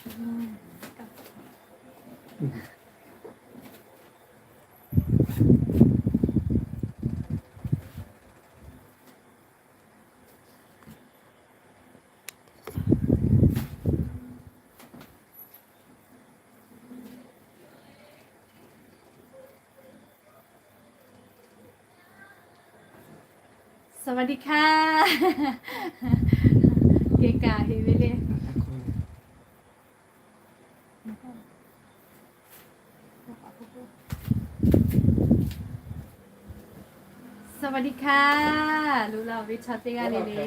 สวัสดีค่ะ เกะกะเหยเวเลย สวัสดีค่ะ รู้แล้ววิชาเตะกะเลยเลย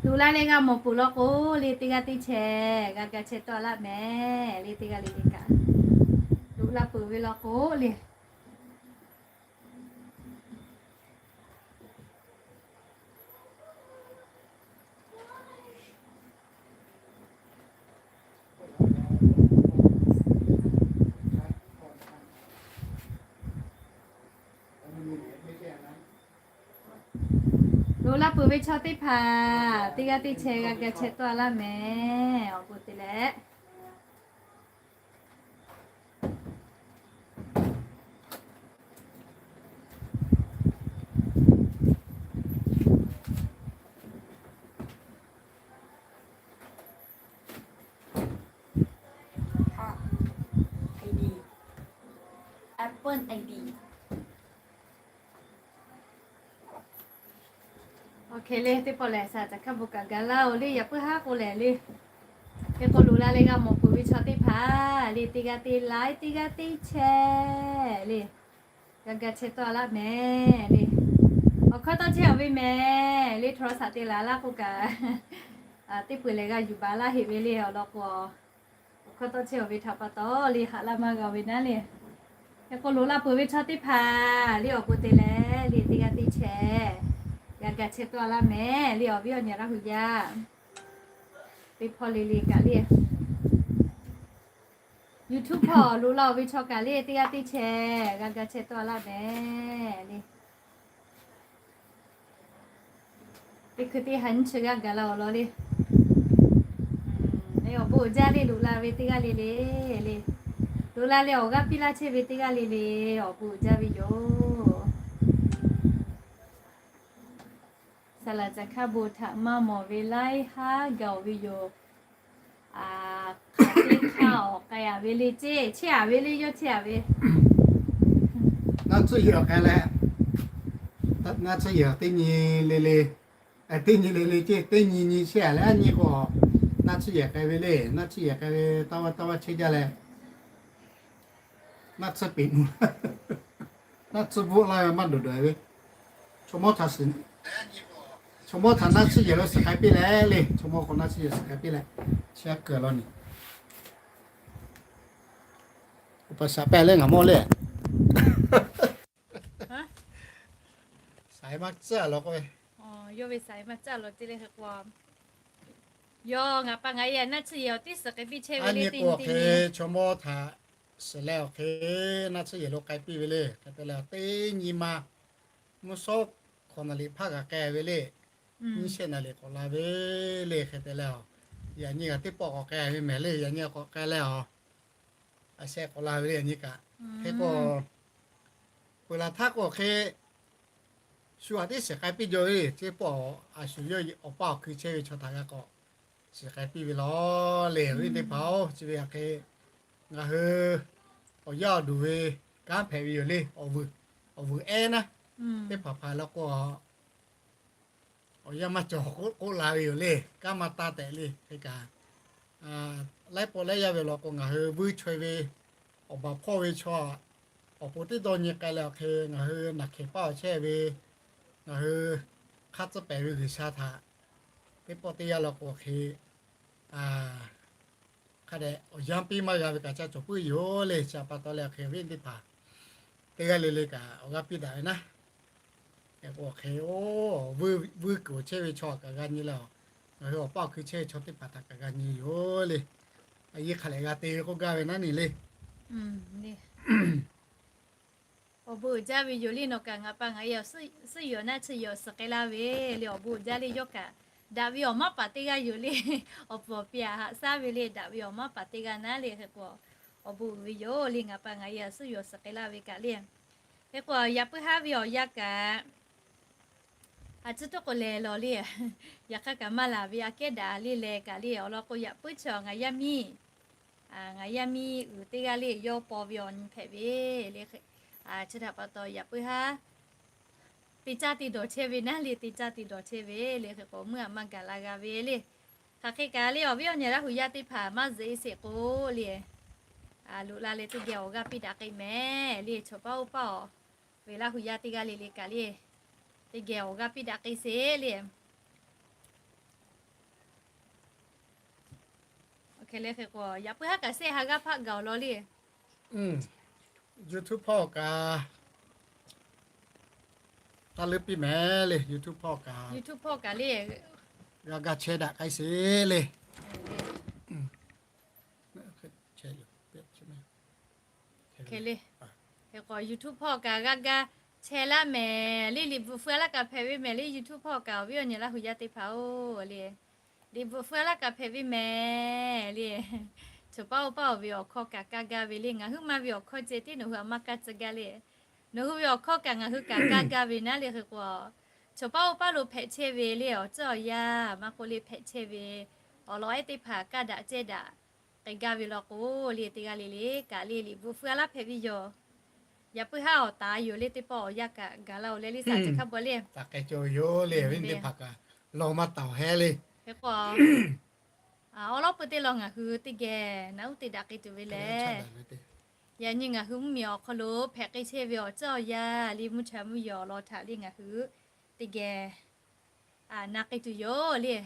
Loꞈ la leh g'a mawˬ peuˬ law k'o le, teˇ g'aˇ teˇ chehˇ g'a ga chehˇ tawˆ laˇ mehˍ le, teˇ g'aˇ le le kaꞈ. Loꞈ la peuˬ ve law k'o le. Loꞈ la peuˬ ve chaw teˇ hpaˍ, teˇ g'aˇ teˇ chehˇ g'a ga chehˇ tawˆ laˇ mehˍ. Awˬ bon te leh. Apple I D. Awˬ hk'e le, teˇ pawˆ lehˬ, saˍ laꞈ caˍ hkaˇ bon kaꞈ ga laˇ-oˬ le, yaꞈ puiˉ haˉ k'o lehˬ le. Hk'e k'o loꞈ la leh g'a mawˬ peuˬ ve chaw teˇ hpaˍ le, teˇ g'aˇ teˇ laiˉ, teˇ g'aˇ teˇ chehˇ le, g'a ga chehˇ tawˆ laˇ mehˍ le. Awˬ hkawˇ tawˇ chehˇ-oˬ ve mehˍ le, htawnˍ saˍ te laˬ laˇ k'o kaꞈ, teˇ peuˬ lehˬ g'a yuˬ baˬ laˇ heꞈ ve le awˬ lawn k'o, awˬ hkawˇ tawˇ chehˇ-oˬ ve htaꞈ pa taw le haꞈ laˇ maˇ g'a-oˬ ve naˉ le. Hk'e k'o loꞈ la peuˬ ve chaw teˇ hpaˍ le awˬ bon te leh le, teˇ g'aˇ teˇ chehˇ g'a ga chehˇ tawˆ laˇ mehˍ le, awˬ viˉ awˬ nyi Laˇ hui yaˇ teˇ hpawˇ le le kaꞈ le. YouTube hpawˇ loꞈ la-oˬ ve chaw kaꞈ le, teˇ g'aˇ teˇ chehˇ g'a ga chehˇ tawˆ laˇ mehˍ le. Teˇ hkui teˇ ha nyiˇ chi g'aˇ gaˬ la-oˬ law le. Awˬ bon uiˍ jaˇ le, loꞈ la ve teˇ g'aˇ le le le. Loꞈ la leh awˬ g'aˇ piˇ laˇ chehˇ ve teˇ g'aˇ le le, awˬ bon uiˍ jaˇ ve yoˬ. Saˍ laꞈ caˍ hkaˇ bon htaꞈ maˇ mawˬ ve laiˉ haˉ gaˬ-oˬ ve yoˬ. Hk'aˬ teˇ hk'aˇ awˬ k'ai-a ve le ceˇ, chehˇ-a ve le, yawˇ chehˇ-a ve. Naˆ tsuhˇ yehˬ awˬ k'ai leh, naˆ tsuhˇ yehˬ teˇ nyi le le, teˇ nyi le le ceˇ, teˇ nyi nyi chehˇ-a leh, a nyi k'o, naˆ tsuhˇ yehˬ k'ai ve le, naˆ tsuhˇ yehˬ k'ai ve taˇ vaˇ taˇ vaˇ chehˇ jaˇ leh, naˆ tsuhˇ peꞈ nu, naˆ tsuhˇ bvuhˆ laˇ ve maˇ dawˬ dawˬ ve. Chaw mawˇ htaꞈ shiˍ, chaw mawˇ htaꞈ naˆ tsuhˇ yehˬ lo shiˍ k'ai piˇ leh le, chaw mawˇ k'o naˆ tsuhˇ yehˬ shiˍ k'ai piˇ leh, chi a kuˬ law ni. Oˇ pa shaˍ pehˇ leh ngaˬ mawˇ le. Saiˍ maˇ tcuhˉ law k'o, yawˇ ve saiˍ maˇ tcuhˉ law ce le hk'e k'o, yawˇ ngaˬ pa ngaˬ e naˆ tsuhˇ yehˬ awˬ tiˉ shiˍ k'ai piˇ chehˇ ve le, teˇ nyi k'o teˇ nyi chaw mawˇ htaꞈ shiˍ leh awˬ hk'e naˆ tsuhˇ yehˬ lo k'ai piˇ ve le. Hk'e te leh teˇ nyi ma mvuhˇ shawˉ hk'awꞈ naˍ liꞈ hpaˇ kaꞈ k'ai ve le. Nyiˇ shehˆ naˍ liꞈ k'awꞈ la ve le. Hk'e te leh, yaꞈ nyi kaꞈ teˇ pawˆ k'awꞈ k'ai ve mehˍ le, yaꞈ nyi k'awꞈ k'ai leh a, a shehˆ k'awꞈ la ve le, yaꞈ nyi kaꞈ. Hk'e k'o, peuˬ laˬ htaˇ k'o hk'e, shu aꞈ teˇ shiˍ k'ai piˇ jaw ve, teˇ pawˆ a shu yawˇ awˬ paˇ awˬ hkui chehˇ ve chaw htaꞈ g'a k'awꞈ shiˍ k'ai piˇ ve law le. Awˬ viˉ teˇ hpaˍ-oˬ, chi ve aꞈ hk'e ngaˬ hui awˬ yaˇ awˬ duˬ ve kanˉ hpehꞈ ve yoˬ le. Awˬ vuiˬ, awˬ vuiˬ ehˉ naˉ, teˇ hpaˍ hpaˍ law k'o, awˬ yanˇ maˇ cawˬ k'oˆ la ve yoˬ le. Kanˉ maˇ taˇ tehꞈ le. Hk'e kaꞈ, laiˉ pawˆ laiˉ yaˇ ve law k'o, ngaˬ hui vuiˇ chaweh ve awˬ baˬ hpawˇ ve chaw, awˬ pon teˇ dawˇ nyi k'ai leh awˬ hk'e ngaˬ hui naˬ hkehˍ paˇ awˬ chehˇ ve, ngaˬ hui hk'aˇ tcuhˉ pehˍ ve G'uiˬsha htaꞈ teˇ pawˆ teˇ yanˇ law k'o hk'e, hk'a dehꞈ awˬ yanˇ piˇ maˇ g'a ve kaꞈ ca cawˬ puiˉ yoˬ le. Chi pa taw leh awˬ hk'e awˬ viˉ teˇ hpaˍ teˇ g'aˇ le le kaꞈ awˬ g'aˇ piˇ daꞈ ve naˉ. Hk'e k'o awˬ hk'e, oˇ, vuiˇ kuiˬ awˬ chehˇ ve chaw kaꞈ g'a nyi leh, ngaˬ hui awˬ paˇ awˬ hkui chehˇ ve chaw teˇ hpaˍ htaꞈ kaꞈ g'a nyi yoˬ le. A yehˬ hk'a lehꞈ g'a te ve k'oˆ gaˇ ve naˉ ne le. Awˬ bon uiˍ jaˇ ve yoˬ le. Nawˬ kaꞈ ngaˬ pa ngaˬ e awˬ suhˉ yoˬ naˆ chi yoˬ suhˍ k'ai laˇ ve le. Awˬ bon uiˍ jaˇ le. Yawˇ kaꞈ daꞈ ve awˬ maˇ paˍ teˇ g'aˇ yoˬ le. Awˬ puˍ awˬ pi aꞈ haꞈ shaˉ ve le. Daꞈ ve awˬ maˇ paˍ teˇ g'aˇ naˉ le. Hk'e k'o, awˬ bon uiˍ ve yoˬ le. Ngaˬ pa ngaˬ e awˬ suhˉ yoˬ suhˍ k'ai laˇ ve kaꞈ le. Hk'e k'o, yaꞈ puiˉ haˉ ve awˬ yanˇ kaꞈ, a ciˉ tuˉ k'o leh law le. Yaꞈ hk'aˇ kaꞈ maˇ laˬ ve aꞈ kehˉ daꞈ le leh kaꞈ le. Awˬ lawn k'o, yaꞈ puiˉ chi ngaˬ yaˇ miˇ, ngaˬ yaˇ miˇ uiˍ teˇ g'aˇ le, yawˇ paw ve awˬ nyi hpehꞈ ve le. Chi htaꞈ pa taw yaꞈ puiˉ haˉ te caˇ te dawˬ chehˇ ve naˉ le. Te caˇ te dawˬ chehˇ ve le. Hk'e k'o, meuˇ aꞈ maˇ gaˬ la g'a ve le. Hk'aˬ hk'e kaꞈ le, awˬ viˉ awˬ nyi Laˇ huˍ yaˇ teˇ hpaˍ maˇ zeꞈ sheˍ k'o le, loꞈ la leh teˇ geh awˬ g'aˇ piˇ daꞈ k'ai mehˍ le. Chaw paˉ oˇ paˉ awˬ ve Laˇ huˍ yaˇ teˇ g'aˇ le le kaꞈ le, teˇ geh awˬ g'aˇ piˇ daꞈ k'ai sheˍ le. Hk'e le hk'e k'o, yaꞈ puiˉ haˉ kaꞈ share ha g'aˇ hpaˆ gaˬ awˬ lawn le. YouTube hpawˇ kaꞈ taˇ leuˉ piˇ mehˍ le. YouTube hpawˇ kaꞈ, YouTube hpawˇ kaꞈ le, g'a ga chehˇ daꞈ k'ai sheˍ le. Hk'e le, hk'e k'o YouTube hpawˇ kaꞈ g'a ga chehˇ laˇ mehˍ le. Liꞈ bvuhꞈ feu laˇ kaꞈ hpehꞈ ve mehˍ le. YouTube hpawˇ kaꞈ awˬ viˉ awˬ nyi Laˇ huˍ yaˇ teˇ hpaˍ-oˬ le, liꞈ bvuhꞈ feu laˇ kaꞈ hpehꞈ ve mehˍ le. Chaw paˉ oˇ paˉ awˬ ve awˬ hkawˇ kaꞈ kaˇ gaˇ ve le. Ngaˬ hui ma ve awˬ hkawˇ ceh tiˉ nawˬ hui aꞈ maˇ kaˇ tcuh gaˇ le. Nawˬ hui ve awˬ hkawˇ kaꞈ ngaˬ hui kaꞈ kaˇ gaˇ ve naˉ le. Hk'e k'o, chaw paˉ oˇ paˉ lo hpehꞈ chehˇ ve le, awˬ ceuˬ awˬ yanˇ maˇ k'oˆ le hpehꞈ chehˇ ve awˬ lawn ehˉ teˇ hpaˍ kaˇ daꞈ cehˇ daꞈ k'ai gaˇ ve law k'o le, teˇ g'aˇ le le kaꞈ le liꞈ bvuhꞈ feu laˇ hpehꞈ ve yoˬ. Yaꞈ puiˉ haˉ awˬ taˍ yoˬ le. Teˇ pawˆ awˬ yanˇ kaꞈ gaˬ la-oˬ leh le, saˍ ca hkaˇ bawˬ le. Taˍ k'ai cawˬ yoˬ le. Awˬ viˉ teˇ hpaˍ kaꞈ law maˇ taˍ hehˉ le. Hk'e k'o, awˬ lawˉ pui teˇ law ngaˬ hui teˇ geh naꞈ uˉ te daꞈ k'ai tuˬ ve lehˬ, yaꞈ nyi ngaˬ hui mvuhˇmiˬ awˬ hk'aw lo hpehꞈ k'ai chehˇ ve awˬ ceuˬ awˬ yanˇ le, mvuhˇ cha mvuhˇ yaw awˬ lawn htaꞈ le ngaˬ hui teˇ geh na k'ai tuˬ yoˬ le.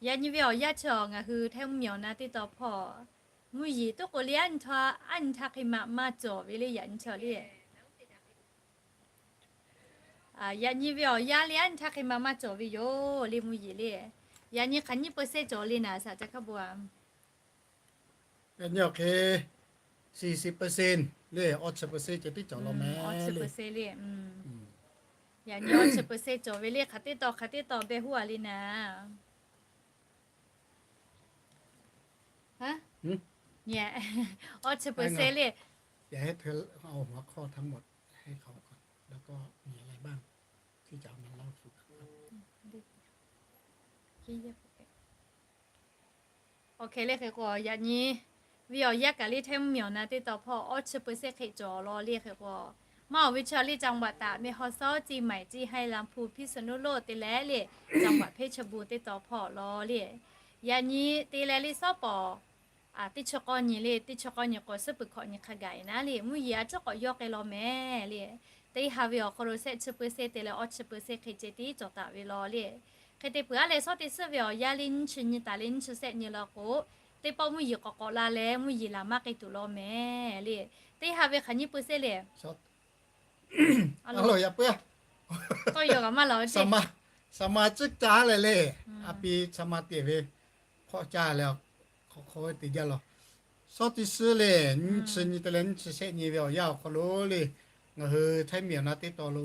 Yaꞈ nyi ve awˬ yanˇ chi awˬ ngaˬ hui Htaiˇ mvuhˇmiˬ awˬ na teˇ taw hpawˇ mvuhˇ yeˬ tuˉ k'o le, aˉ nyi htaˇ hk'e maꞈ maˇ cawˬ ve le. Yaꞈ nyi chi le, yaꞈ nyi ve awˬ yanˇ le aˉ nyi htaˇ hk'e maꞈ maˇ cawˬ ve yoˬ le mvuhˇ yeˬ le. Yaꞈ nyi hk'aˬ nyiˇ เปอร์เซ็นต์ cawˬ le naˍ, saˍ ca hkaˇ bawˬ a. Yaꞈ nyi awˬ hk'e สี่สิบเปอร์เซ็นต์ le, awˇ chi เปอร์เซ็นต์ ceh tiˉ cawˬ law mehˍ le. Yaꞈ nyi awˇ chi เปอร์เซ็นต์ cawˬ ve le. Hk'aˬ teˇ taw hk'aˬ teˇ taw beh huˉ a le naˍ. Awˇ chi เปอร์เซ็นต์ le. โอเค le hk'e k'o, yaꞈ nyi ve awˬ yanˇ kaꞈ le Htaiˇ mvuhˇmiˬ awˬ na teˇ taw hpawˇ awˇ chi เปอร์เซ็นต์ hk'e cawˬ law le hk'e k'o, maˇ awˬ ve chaw le จังหวัดตาก แม่ฮ่องสอน เชียงใหม่ เชียงราย ลำพูน พิษณุโลก te leh le จังหวัดเพชรบูรณ์ teˇ taw hpawˇ law le. Yaꞈ nyi te leh le sawˉ pawˍ teˇ chi k'awˇ nyi le, teˇ chi k'awˇ nyi k'o suhˉ peuˬ hkawꞈ nyi hk'a gaˬ e naˉ le, mvuhˇ yeˬ a ciˉ k'awꞈ yawˇ k'ai law mehˍ le. Teˇ ha ve awˬ hk'aw lo shehˆ chi เปอร์เซ็นต์ te leh awˇ chi เปอร์เซ็นต์ hk'e ceh tiˉ cawˬ taˍ ve law le. Hk'e te peuˬ aˉ leh, shawˉ teˇ suhˉ ve awˬ yanˇ le nyiˇ chi nyi taˍ leh nyiˇ chi shehˆ nyi law k'o, teˇ pawˆ mvuhˇ yeˬ k'awꞈ k'awꞈ la leh mvuhˇ yeˬ laˬ maˇ k'ai tuˬ law mehˍ le. Teˇ ha ve hk'aˬ nyiˇ เปอร์เซ็นต์ le. Tawˇ yaw kaꞈ maˇ laˬ ve, saˍ ma ciˉ caˇ leh le, a pi saˍ ma te ve hk'awꞈ caˇ leh, hk'aw hk'aw ve te jaˇ law. Shawˉ teˇ suhˉ le nyiˇ chi nyi te leh nyiˇ chi shehˆ nyi ve awˬ yanˇ awˬ hk'aw lo le, ngaˬ hui Htaiˇ mvuhˇmiˬ awˬ na teˇ taw lo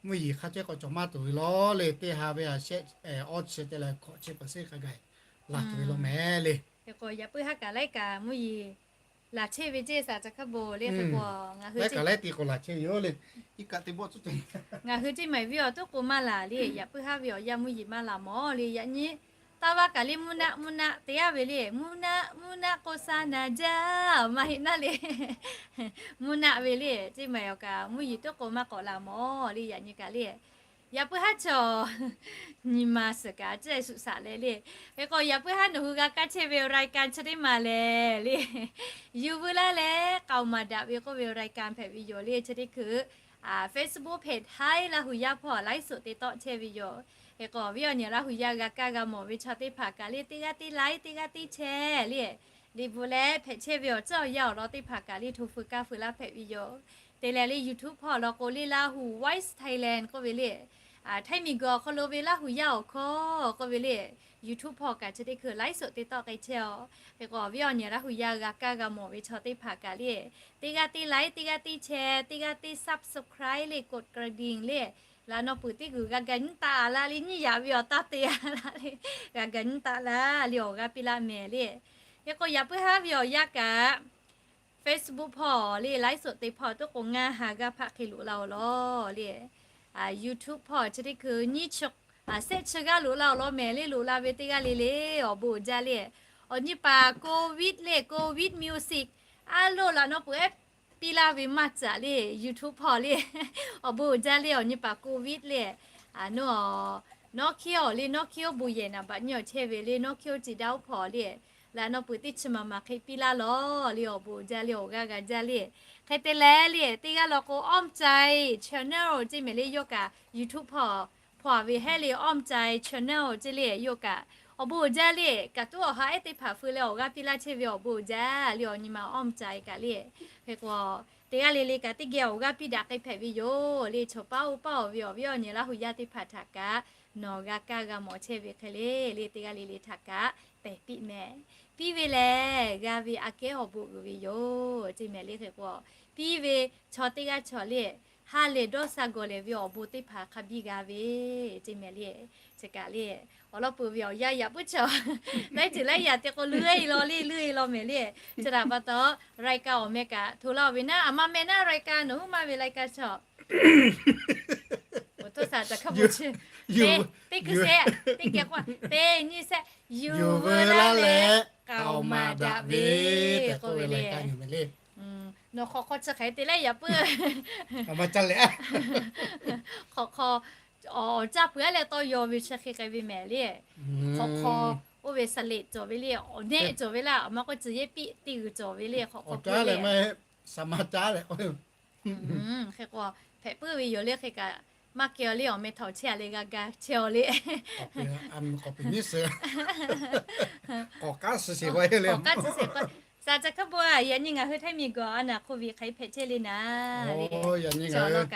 mvuhˇ yeˬ hk'a cehˇ k'awꞈ cawˬ maˇ tuˬ ve law le. Teˇ ha ve awˇ chi te leh hkawꞈ chi เปอร์เซ็นต์ hk'a gaˬ laˬ tuˬ ve law mehˍ le. Hk'e k'o, yaꞈ puiˉ haˉ kaꞈ laiˉ kaꞈ mvuhˇ yeˬ laˬ chehˇ ve ceˇ, saˍ ca hkaˇ bawˬ le hk'e k'o, ngaˬ hui laiˉ kaꞈ laiˉ ti k'o laˬ chehˇ ve yoˬ le. Iˉ kaꞈ te bawˆ tcuhˉ te, ngaˬ hui ceˇ maˬ ve awˬ tuˉ k'o maˇ laˬ le. Yaꞈ puiˉ haˉ ve awˬ yanˇ mvuhˇ yeˬ maˇ laˬ mawˬ le. Yaꞈ nyi taˇ vaˇ kaꞈ le mvuhˇ naˆ mvuhˇ naˆ te yaˇ ve le. Mvuhˇ naˆ mvuhˇ naˆ k'o sa na jaˇ maˇ heˆ naˉ le. Mvuhˇ naˆ ve le, ceˇ maˬ awˬ kaꞈ mvuhˇ yeˬ tuˉ k'o maˇ k'awꞈ laˬ mawˬ le. Yaꞈ nyi kaꞈ le, yaꞈ puiˉ haˉ chaw nyi ma suhˍ kaꞈ a ciˉ suhˍ saꞈ leh le. Hk'e k'o, yaꞈ puiˉ haˉ nawˬ hui g'a kaˇ chehˇ ve รายการ chi teˇ maˬ lehˬ le, YouTube laˇ leh k'aoˍ maˍ daꞈ ve k'oˆ ve รายการ hpehꞈ ve yoˬ le. Chi teˇ hkui Facebook page Htaiˇ Laˇ huˍ yaˇ hpawˇ laiˉ suhˍ te tawˆ chehˇ ve yoˬ. Hk'e k'o, awˬ viˉ awˬ nyi Laˇ huˍ yaˇ g'a kaˇ g'a mawˬ ve chaw teˇ hpaˍ kaꞈ le, teˇ g'aˇ teˇ laiˉ teˇ g'aˇ teˇ chehˇ le, liꞈ bvuhꞈ leh hpehꞈ chehˇ ve awˬ ceuˬ awˬ yanˇ awˬ lawn teˇ hpaˍ kaꞈ le hto feu kaˇ feu laˇ hpehꞈ ve yoˬ. Te leh le YouTube hpawˇ law k'o le, Laˇ huˍ Voice Thailand k'oˆ ve le, Htaiˇ miˬguiˬ awˬ hk'aw lo ve Laˇ hu yaˇ awˬ hkawˇ k'oˆ ve le, YouTube hpawˇ kaꞈ chi teˇ hkui ไลฟ์สด te tawˆ k'ai chehˇ-aw. Hk'e k'o, awˬ viˉ awˬ nyi Laˇ hu yaˇ g'a kaˇ g'a mawˬ ve chaw teˇ hpaˍ kaꞈ le, teˇ g'aˇ teˇ ไลค์, teˇ g'aˇ teˇ แชร์, teˇ g'aˇ teˇ ซับสไครบ์ le, กดกระดิ่ง le, laꞈ naw puiˍ teˇ g'uiˬ g'a ga nyiˉ taˆ laˇ le, nyiˉ yaꞈ ve awˬ taˇ te laˇ le, g'a ga nyiˉ taˆ laˇ le, awˬ g'aˇ piˇ laˇ mehˍ le. Hk'e k'o, yaꞈ puiˉ haˉ ve awˬ yanˇ kaꞈ Facebook hpawˇ le, ไลฟ์สด te hpawˇ teˇ k'o ngaˇ ha g'aˇ hpaˆ hk'e loꞈ la-oˬ lawˬ le. YouTube hpawˇ chi teˇ hkui nyiˇ chi, shehˆ chi g'aˇ loꞈ la-oˬ lawˬ mehˍ le, loꞈ la ve teˇ g'aˇ le le, awˬ bon uiˍ jaˇ le. Awˬ nyi paˍ COVID le, COVID music, a loˍ laꞈ naw puiˍ ehˉ piˇ laˇ ve maˇ caꞈ le, YouTube hpawˇ le, awˬ bon uiˍ jaˇ le. Awˬ nyi paˍ COVID le, nawˉ hkiˉ-oˬ le, nawˉ hkiˉ-oˬ bon yehˬ naˍ baꞈ nyi awˬ chehˇ ve le, nawˉ hkiˉ-oˬ ci daˇ-oˬ hpawˇ le, laꞈ naw puiˍ teˇ chi maˍ maˍ hk'e piˇ laˇ lawˬ le, awˬ bon uiˍ jaˇ le, awˬ g'aˇ g'a jaˇ le. Hk'e te leh le, teˇ g'aˇ law k'o, Awˇ mvuh cai channel ceˇ mehˍ le, yawˇ kaꞈ YouTube hpawˇ hpawˇ ve hehˉ le, Awˇ mvuh cai channel ceˇ le, yawˇ kaꞈ awˬ bon uiˍ jaˇ le. Kaꞈ tuˉ awˬ ha ehˉ teˇ hpaˍ feu leh awˬ g'aˇ piˇ laˇ chehˇ ve awˬ bon uiˍ jaˇ le. Awˬ nyi ma Awˇ mvuh cai kaꞈ le, hk'e k'o, teˇ g'aˇ le le kaꞈ teˇ geh awˬ g'aˇ piˇ daꞈ k'ai hpehꞈ ve yoˬ le. Chaw paˉ oˇ paˉ-oˬ ve awˬ viˉ awˬ nyi Laˇ hu yaˇ teˇ hpaˍ htaꞈ kaꞈ nawˬ g'a kaˇ g'a mawˬ chehˇ ve hk'e le le, teˇ g'aˇ le le htaꞈ kaꞈ pehˬ piˇ mehˍ. Piˇ ve lehˬ g'a ve aꞈ kehˉ awˬ bon uiˍ ve yoˬ ceˇ mehˍ le. Hk'e k'o, piˇ ve chaw teˇ g'aˇ chaw le, ha lehˬ dawˇ sha gawˬ lehˬ ve awˬ bon teˇ hpaˍ hk'a biˇ g'a ve ceˇ mehˍ le. Chi kaꞈ le, awˬ lawn peuˬ ve awˬ yanˇ yaꞈ puiˉ chaw laiˉ ceuˬ laiˉ yaꞈ te k'o, luˇ-e law le, luˇ-e law mehˍ le. Chi htaꞈ pa taw, รายการ awˬ meh kaꞈ hto laˇ-oˬ ve naˉ, aˬ ma meh naˉ รายการ nawˬ huiˉ maˇ ve รายการ chaw. Oˬ, htoˇ saˍ caꞈ hk'aˇ bon chi, teˇ hkui shehˆ, teˇ geh k'o, teˇ nyi shehˆ, yuˬ veu laˇ leh k'aoˍ maˍ daꞈ ve k'oˆ ve le. Nawˬ hk'awꞈ hk'aw chi hk'e te leh yaꞈ puiˉ. Hk'awꞈ hk'aw, awˬ caˇ peuˬ-a leh tawˇ yaw ve chi hk'e k'ai ve mehˍ le. Hk'awꞈ hk'aw, oˇ ve สเลด cawˬ ve le, awˬ nehˆ cawˬ ve laˇ, aˬ ma k'o, tcuh yehˇ piˆ teˇ g'uiˬ cawˬ ve le, hk'awꞈ hk'aw k'o le. Hk'e k'o, hpehꞈ puiˉ ve yoˬ le. Hk'e kaꞈ maˇ kehˬ-aw le, awˬ meh htaꞈ chehˇ-a leh g'a ga chehˇ-aw le. K'awꞈ k'aˉ suh sheˍ k'o, saˍ caꞈ hk'aˇ bon-a, yaꞈ nyi ngaˬ hui ไทย miˬguiˬ awˬ อาณาโควิด hk'e hpehꞈ chehˇ le naˍ le. Yaꞈ nyi ngaˬ hui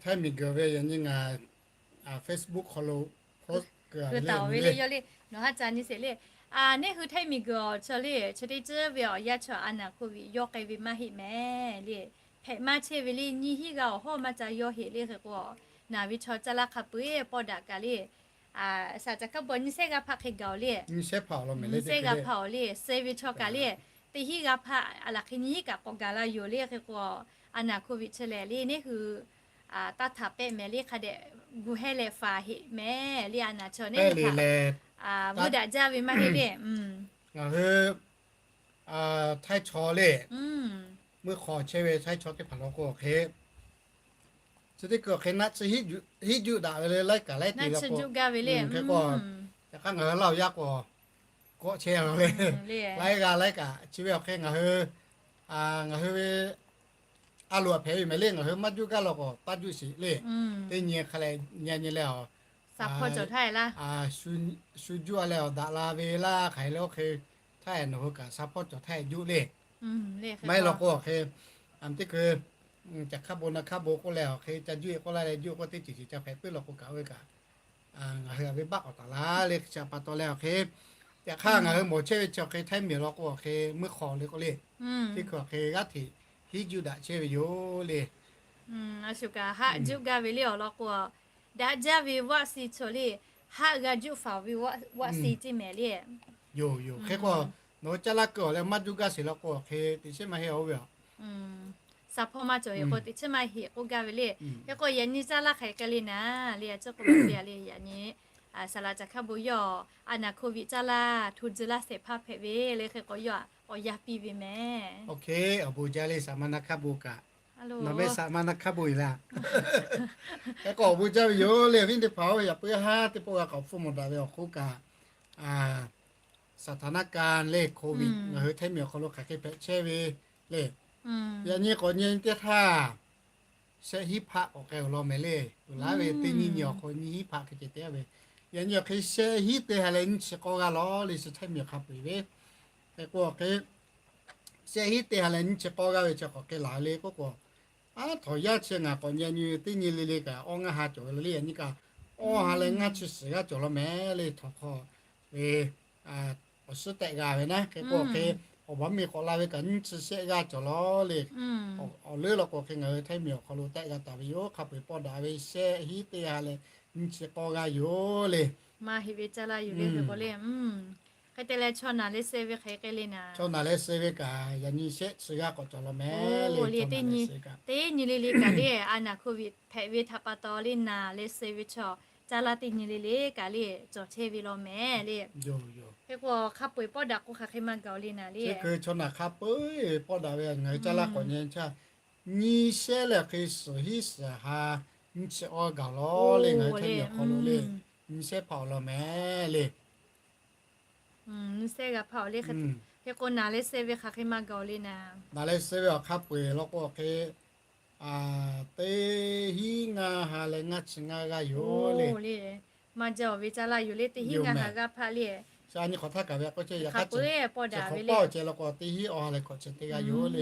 ไทย miˬguiˬ ve yaꞈ nyi ngaˬ Facebook hk'aw lo hui taˍ-oˬ ve le, yawˇ le, nawˬ haˉ ca nyi sheˍ le. Neˇ hui ไทย miˬguiˬ awˬ chaw le, chi teˇ ceuˬ ve awˬ yanˇ chaw อาณาโควิด yawˇ k'ai ve maˇ heˆ mehˍ le. Hpehꞈ maˇ chehˇ ve le, nyiˇ hinˉ g'aˇ awˬ hawˉ maˇ ca yawˇ heˆ le. Hk'e k'o, naˬ ve chaw caˇ laˇ hk'a peu-eˬ pawˆ daꞈ kaꞈ le, saˍ caꞈ hk'aˇ bon nyiˇ shehˆ g'aˇ hpaˆ hk'e gaˬ-oˬ le. Nyiˇ shehˆ g'aˇ hpaˆ-oˬ le, suh ve chaw kaꞈ le, teˇ hinˉ g'aˇ hpaˆ, a laˬ hk'e nyiˇ hinˉ kaꞈ k'awꞈ gaˬ la yoˬ le. Hk'e k'o, อาณาโควิด chi lehˬ le, neˇ hui taˇ htaꞈ pehˆ mehˍ le, hk'a dehꞈ gu hehˇ leh faˍ heˆ mehˍ le. A naˬ chaw neˇ hui htaꞈ vuiˇ daꞈ jaˇ ve maˇ heˆ le. Ngaˬ hui Htaiˇ chaw le, meuˇ hk'aw chehˇ ve Htaiˇ chaw teˇ hpaˍ law k'o hk'e, chi teˇ hkui awˬ hk'e naˆ tsuhˇ hiˉ juˆ daꞈ ve le, laiˉ kaꞈ laiˉ te law k'o, hk'e k'o, yaꞈ hk'aˇ ngaˬ hui Laˇ hu yaˇ k'o, kawˆ chehˇ-a law le, laiˉ g'aˇ laiˉ kaꞈ chi ve awˬ hk'e ngaˬ hui, ngaˬ hui ve a loˍ a hpehꞈ ve mehˍ le. Ngaˬ hui maˇ juˆ gaˇ law k'o, taˇ juˆ sheˍ le. Teˇ nyi hk'a leh nyi nyi leh, shu juˆ-a leh awˬ daꞈ la ve laˇ hk'aˬ hk'e le. Oˇ hk'e htaˇ nawˬ hui kaꞈ sha hpawˇ cawˬ htaˇ juˆ le. Maˇ heˆ law k'o awˬ hk'e, teˇ hkui caꞈ hk'aˇ bon naˆ hk'aˇ bon k'oˆ leh awˬ hk'e ca juˆ-e k'oˆ laˇ leh juˆ k'o, teˇ ceuˬ ceuˬ ca hpehꞈ puiˉ law k'o kaꞈ, oˇ ve kaꞈ ngaˬ hui a ve baˆ k'awꞈ taˍ laˇ le. Chi pa taw leh awˬ hk'e, yaꞈ hk'aˇ ngaˬ hui mawˬ chehˇ ve chi awˬ hk'e Htaiˇ miˬ law k'o awˬ hk'e meuˇ hk'aw le k'o le, teˇ hkui awˬ hk'e g'aˇ hteꞈ hiˉ juˆ daꞈ chehˇ ve yoˬ le. Haˆ juˆ gaˇ ve le awˬ lawn k'o, daꞈ jaˇ ve vaˆ si cawˬ le, haˆ g'a juˆ faˍ ve vaˆ si ceˇ mehˍ le. Yoˬ yoˬ. Hk'e k'o, nawˬ hui caˇ laˇ keu-a leh maˇ juˆ gaˇ sheˍ law k'o awˬ hk'e teꞈ chiˉ maˇ heˆ-a oˇ ve a. Sha hpawˇ maˇ cawˬ ve k'o teꞈ chiˉ maˇ heˆ k'oˆ gaˇ ve le. Hk'e k'o yaꞈ nyi caˇ laˇ hk'aˬ hk'e le naˍ le, a ciˉ k'oˆ ma te-a le. Yaꞈ nyi saˍ laꞈ caꞈ hk'aˇ bon yawˇ a naˬ โควิด caˇ laˇ hto tcuh laˇ shehˍ hpaˇ hpehꞈ ve le. Hk'e k'o yawˇ awˬ yaˇ piˇ ve mehˍ. Awˬ hk'e awˬ bon jaˇ le, saˍ ma naˆ hk'aˇ bon kaꞈ, nawˬ mehˆ saˍ ma naˆ hk'aˇ bon-e laˇ. Hk'e k'o awˬ bon jaˇ ve yoˬ le. Awˬ viˉ teˇ hpaˍ-oˬ, yaꞈ puiˉ haˉ teˇ pawˆ g'a k'awꞈ hpfuhˇ mawˬ daꞈ ve awˬ hk'oˆ kaꞈ, สถานการณ์ le, โควิด ngaˬ hui Htaiˇ miˬ awˬ hk'aw lo hk'aˬ hk'e hpehꞈ chehˇ ve le. Yaꞈ nyi k'awꞈ nyi teˇ htaˇ, shehˆ hinˉ hpaˆ k'awꞈ k'ai-oˬ law mehˍ le. Uˬ laˉ ve teˇ nyi nyi awˬ hk'aw nyi hinˉ hpaˆ hk'e ceh te-a ve. Yaꞈ nyi awˬ hk'e shehˆ hinˉ te ha leh nyiˇ chi k'awˇ g'aˇ law le, chi Htaiˇ miˬ hk'a peu-eˬ ve. Hk'e k'o awˬ hk'e shehˆ hinˉ te ha leh nyiˇ chi k'awˇ g'aˇ ve chi k'awꞈ hk'e laˬ le k'oˆ k'o, Aˉ htawnˍ yaˇ chi ngaˬ k'awꞈ nyi nyi teˇ nyi le le kaꞈ awˇ ngaˇ ha cawˬ ve le. Yaꞈ nyi kaꞈ awˇ ha leh ngaˇ chi suhˍ g'aˇ cawˬ law mehˍ le. Htawnˍ hk'aw ve awˬ suhˉ tehˆ g'a ve naˉ hk'e k'o hk'e, awˬ baˬ miˬ k'awꞈ la ve kaꞈ nyiˇ chi shehˆ g'aˇ cawˬ law le. Awˬ leuˉ law k'o hk'e ngaˬ hui htaiˇ miˬ awˬ hk'aw lo tehˆ g'a taˍ ve yoˬ. Hk'a peu-eˬ pawˇ daꞈ ve shehˆ hiˉ teˇ ha leh nyiˇ chi k'awˇ g'aˇ yoˬ le. Maˇ heˆ ve caˇ laˇ yoˬ le. Hk'e k'o le, hk'e te leh chaw naˬ leh suh ve hk'e k'ai le naˍ. Chaw naˬ leh suh ve kaꞈ yaꞈ nyi shehˆ chi g'aˇ k'awꞈ cawˬ law mehˍ le. Teˇ nyi le le kaꞈ le, a naˬ hkoˇ ve hpehꞈ ve htaꞈ pa taw le naˬ leh suh ve chaw caˇ laˇ teˇ nyi le le kaꞈ le cawˬ chehˇ ve law mehˍ le. Hk'e k'o hk'a peu-eˬ pawˇ daꞈ k'o hk'aˬ hk'e maˇ gaˬ-oˬ le naˍ le. Chaw naˬ hk'a peu-eˬ pawˇ daꞈ ve ngaˬ hui caˇ laˇ k'awꞈ nyi chaˇ nyiˇ shehˆ leh hk'e suhˍ hiˉ suhˍ ha nyiˇ chi awˇ gaˬ law le. Ngaˬ hui htaiˇ miˬ awˬ hk'aw lo le nyiˇ shehˆ hpaˆ awˬ lawn mehˍ le. Nyiˇ shehˆ g'a hpaˆ awˬ le. Hk'e k'o naˬ leh suh ve hk'aˬ hk'e maˇ gaˬ-oˬ le naˍ. Naˬ leh suh ve awˬ hk'a peu-eˬ law k'o hk'e teˇ hiˉ ngaˇ ha leh ngaˇ chi ngaˇ g'aˇ yoˬ le. Maˇ jaˇ-oˬ ve caˇ laˇ yoˬ le. Teˇ hiˉ ngaˇ ha g'aˇ hpaˆ le. Chi a nyi hk'awꞈ htaˇ kaꞈ ve k'o chi yaꞈ hk'a peu-eˬ pawˇ daꞈ ve le. Chi law k'o teˇ hiˉ awˇ ha leh hkawꞈ chi teˇ g'aˇ yoˬ le.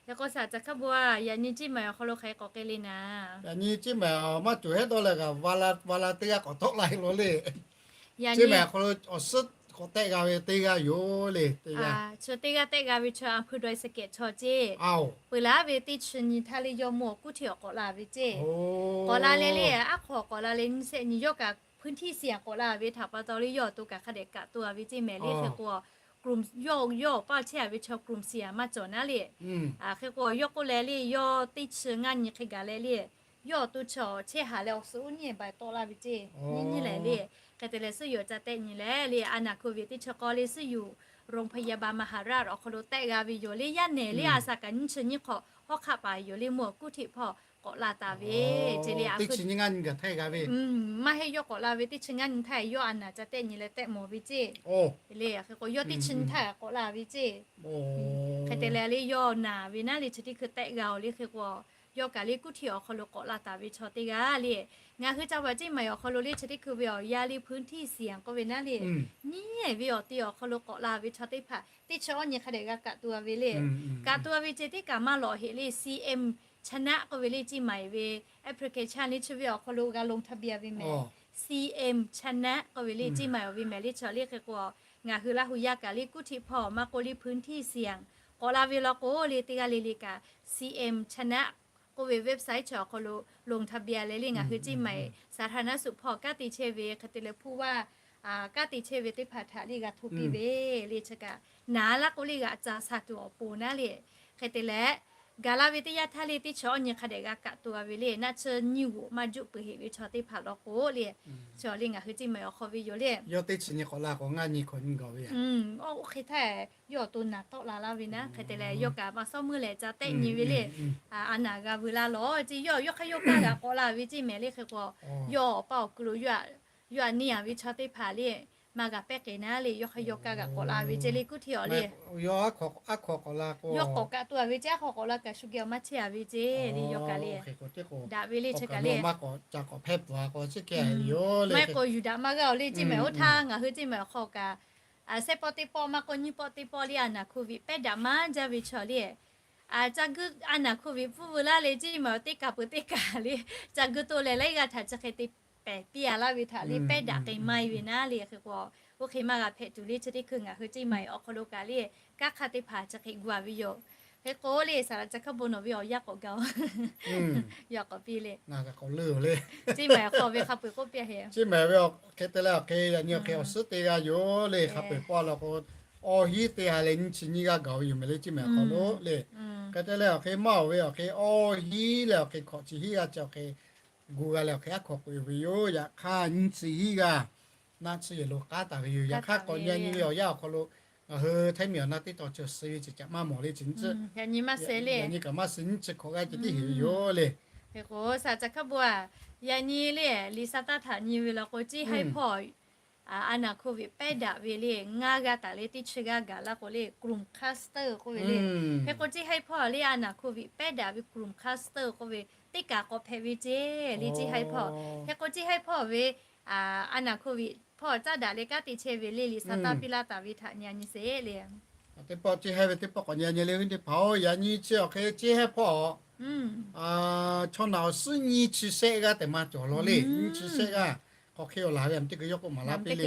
Hk'e k'o saˍ ca hk'a bo a yaꞈ nyi Ciˇ maiˍ awˬ hk'aw lo hk'aˬ hk'e k'awꞈ k'ai le naˍ. Yaꞈ nyi Ciˇ maiˍ maˇ cawˬ hehˉ dawˇ leh g'a va la teˇ g'aˇ k'awꞈ tawˆ la e law le. Ciˇ maiˍ awˬ hk'aw lo awˬ suhˉ k'awꞈ tehˆ g'a ve teˇ g'aˇ yoˬ le. Teˇ g'aˇ, chi teˇ g'aˇ tehˆ g'a ve chaw a hpu dawˬ e suh kehˬ chaw ceˇ. Peuˬ laˇ ve teˇ chi nyi htaˇ le yawˇ mawˇ kuˉ hteˇ awˬ k'awꞈ la ve ceˇ. K'awꞈ la leh le, aˉ hk'aw k'awꞈ la leh nyiˇ shehˆ nyi yawˇ kaꞈ hpu htiˇ si a k'awꞈ la ve htaꞈ pa taw le yawˇ awˬ to kaꞈ hk'a dehꞈ kaꞈ to a ve ceˇ mehˍ le. Hk'e k'o yawˇ yawˇ awˬ paˇ chehˇ a ve chaw กลุ่มเสี่ยง maˇ cawˬ naˉ le. Hk'e k'o yawˇ k'oˆ leh le yawˇ teˇ chi ngaˇ nyi hk'e gaˬ leh le, yawˇ awˬ to chaw chehˇ haˍ leh awˬ suhˉ uˉ nyi baˬ tawˆ laˇ ve ceˇ. Nyiˇ nyi lehˬ le. Hk'e te leh suhˉ yoˬ ca tehˆ nyi leh le a naˬ hkoˇ ve teˇ chi k'awˇ le suhˉ yoˬ โรงพยาบาลมหาราช awˬ hk'aw lo tehˆ g'a ve yoˬ le. Yaˇ nehˬ le a shaꞈ kaꞈ nyiˇ chi nyiˇ hk'awꞈ hawˉ hk'aˆ paˍ yoˬ le mawˇ kuˉ hteˇ hpawˇ k'awꞈ la taˍ ve ceˇ le. Teˇ chi nyi ngaˇ nyi gaˬ htaˇ g'a ve maˇ heˆ. Yawˇ k'awꞈ la ve teˇ chi ngaˇ nyi htaˇ yawˇ a naˬ ca tehˆ nyi leh tehˆ mawˬ ve ceˇ. Le hk'e k'o yawˇ teˇ chi nyi htaˇ k'awꞈ la ve ceˇ. Hk'e te leh le yawˇ naˬ ve naˉ le chi teˇ hkui tehˆ g'a-oˬ le. Hk'e k'o yawˇ kaꞈ le kuˉ hteˇ awˬ hk'aw lo k'awꞈ la taˍ ve chaw teˇ g'aˇ le. Ngaˬ hui ca vaꞈ Ciˇ maiˍ awˬ hk'aw lo le chi teˇ hkui ve awˬ yanˇ le พื้นที่เสี่ยง k'oˆ ve naˉ le, nyiˇ ve awˬ te awˬ hk'aw lo k'awꞈ la ve chaw teˇ hpaˍ teˇ chi awˇ nyi hk'a dehꞈ g'a kaꞈ to a ve le. Kaꞈ to a ve ceˇ teˇ kaꞈ maˇ lawꞈ heꞈ le CM Channel k'oˆ ve le Ciˇ maiˍ ve application le chi ve awˬ hk'aw lo g'a ลงทะเบียน ve mehˍ. CM Channel k'oˆ ve le Ciˇ maiˍ awˬ ve mehˍ le. Chaw le hk'e k'o ngaˬ hui Laˇ hu yaˇ kaꞈ le kuˉ hteˇ hpawˇ maˇ k'oˆ le พื้นที่เสี่ยง k'awꞈ la ve law k'o le teˇ g'aˇ le le kaꞈ CM Channel k'oˆ ve website chi awˬ hk'aw lo ลงทะเบียน leh le ngaˬ hui Ciˇ maiˍ สาธารณสุข hpawˇ kanˉ te chehˇ ve hk'e te leh ผู้ว่า kanˉ te chehˇ ve teˇ hpaˍ htaꞈ le g'a hto piˇ ve le. Chi kaꞈ naˍ laˇ k'o le g'aꞈ ca sha tuˬ awˬ pon naˉ le. Hk'e te leh gaˬ la ve teˇ yanˇ htaˇ le teˇ chi awˇ nyi hk'a dehꞈ g'a kaꞈ to a ve le. Naˆ chi nyiˇ g'oꞈ maˇ juˆ peuˬ heꞈ ve chaw teˇ hpaˍ law k'o le, chi le ngaˬ hui Ciˇ maiˍ awˬ hk'aw ve yoˬ le. Yawˇ teˇ chi nyi k'awꞈ la k'o ngaˇ nyi hkawꞈ nyi gaˬ ve a. Oˇ hk'e htaˇ yawˇ awˬ to naˬ tawˆ la laˇ ve naˉ. Hk'e te leh yawˇ kaꞈ maˇ sawˉ meuˇ lehˬ ca tehˆ nyi ve le. A naˬ g'a veu laˇ lawˬ ceˇ. Yawˇ yawˇ hk'aˇ yawˇ kaˇ g'aꞈ k'awꞈ la ve ceˇ mehˍ le. Hk'e k'o yawˇ awˬ paˇ awˬ ku lo yawˇ htaꞈ neˇ a ve chaw teˇ hpaˍ le maˇ g'a pehˇ k'e naˉ le. Yawˇ hk'aˇ yawˇ kaˇ g'aꞈ k'awꞈ la ve ceˇ le kuˉ hteˇ awˬ le. Yawˇ aˉ hk'aw k'awꞈ la k'o yawˇ k'awꞈ kaꞈ to a ve ceˇ, aˉ hk'aw k'awꞈ la kaꞈ shu geh awˬ maˇ chehˇ a ve ceˇ le. Yawˇ kaꞈ le daꞈ ve le chi kaꞈ le maˇ k'awꞈ ca k'awꞈ hpehˇ peuˬ a k'o chi hk'e yoˬ le. Maˇ heˆ k'o yuˬ daꞈ maˇ g'a-oˬ le Ciˇ maiˍ oˇ htaˇ ngaˬ hui Ciˇ maiˍ awˬ hk'aw kaꞈ a sehˉ pawˆ teˇ pawˆ maˇ k'oˆ nyiˇ pawˆ teˇ pawˆ le a naˬ hkoˇ ve pehˉ daꞈ maˇ jaˇ ve chaw le. A ca guˇ a naˬ hkoˇ ve pfuhˇ veu laˇ le Ciˇ maiˍ awˬ teˇ kaˬ peuˬ teˇ kaˬ le ca guˇ to leh laiˉ g'aˇ htaꞈ chi hk'e te pehˬ piˇ a laˇ ve htaꞈ le pehˉ daꞈ k'ai maˇ e ve naˉ le. Hk'e k'o oˇ hk'e maˇ g'a hpehꞈ tuˬ le chi teˇ hkui ngaˬ hui Ciˇ maiˍ awˬ hk'aw lo kaꞈ le kanˉ hk'aˇ teˇ hpaˍ chi hk'e gu a ve yoˬ. Hk'e k'o le saˍ laꞈ ca hk'aˇ bon nawˬ ve awˬ yanˇ k'awꞈ gaˬ-oˬ. Yaꞈ k'awꞈ piˇ le. Ciˇ maiˍ hk'aw ve hk'a peu-eˬ k'oˆ piˇ a heˆ. Ciˇ maiˍ ve hk'e te leh awˬ hk'e yaꞈ nyi awˬ hk'e awˬ suhˉ teˇ g'aˇ yoˬ le. Hk'a peu-eˬ pawˆ law k'o awˇ hiˉ teˇ ha leh nyiˇ chi nyiˇ g'aˇ gaˬ ve yoˬ mehˍ le Ciˇ maiˍ awˬ hk'aw lo le. Hk'e te leh awˬ hk'e maˇ awˬ ve awˬ hk'e awˇ hiˉ leh awˬ hk'e hkawꞈ chi hiˉ g'aˇ chi awˬ hk'e gu g'a leh awˬ hk'e aˉ hk'aw k'oꞈ e ve yoˬ. Yaꞈ hk'aˇ nyiˇ chi hiˉ g'aˇ naˆ chi yehˬ lo k'aˉ taˍ ve yoˬ. Yaꞈ hk'aˇ k'awꞈ nyi nyi ve awˬ yanˇ awˬ hk'aw lo ngaˬ hui htaiˇ miˬ awˬ naˆ teˇ taw chi suh ve chi caꞈ maˇ mawˬ le chi nyiˇ chi, yaꞈ nyi maˇ suh le. Yaꞈ nyi kaꞈ maˇ suh nyiˇ chi hkawꞈ g'aˇ ceh tiˉ heˍ ve yoˬ le. Hk'e k'o saˍ ca hk'aˇ bon a, yaꞈ nyi le liꞈ sa taˇ htaꞈ nyi ve law k'o Ciˇ haiˉ hpawˇ a naˬ hkoˇ ve pehˉ daꞈ ve le ngaˇ g'aˇ taˍ le teˇ chi g'aˇ gaˬ laˇ k'o le กลุ่ม cluster k'oˆ ve le. Hk'e k'o Ciˇ haiˉ hpawˇ le a naˬ hkoˇ ve pehˉ daꞈ ve กลุ่ม cluster k'oˆ ve teˇ kaˬ k'awꞈ hpehꞈ ve ceˇ le Ciˇ haiˉ hpawˇ. Hk'e k'o Ciˇ haiˉ hpawˇ ve a naˬ hkoˇ ve hpawˇ caˇ daꞈ leh kanˉ te chehˇ ve le liꞈ sa taˇ piˇ laˇ taˍ ve htaꞈ nyi a nyi sheˍ le. Teˇ pawˆ Ciˇ haiˉ ve teˇ pawˆ k'awꞈ nyi a nyi le ve teˇ hpaˍ-oˬ, yaꞈ nyi chi awˬ hk'e Ciˇ haiˉ hpawˇ Chaw naˬ awˬ suhˉ nyiˇ chi shehˆ g'aˇ tehꞈ maˇ cawˬ law le. Nyiˇ chi shehˆ g'aˇ hk'aw hk'e awˬ laˬ ve a teˇ hk'e yawˇ k'oˆ maˍ laˇ piˇ le.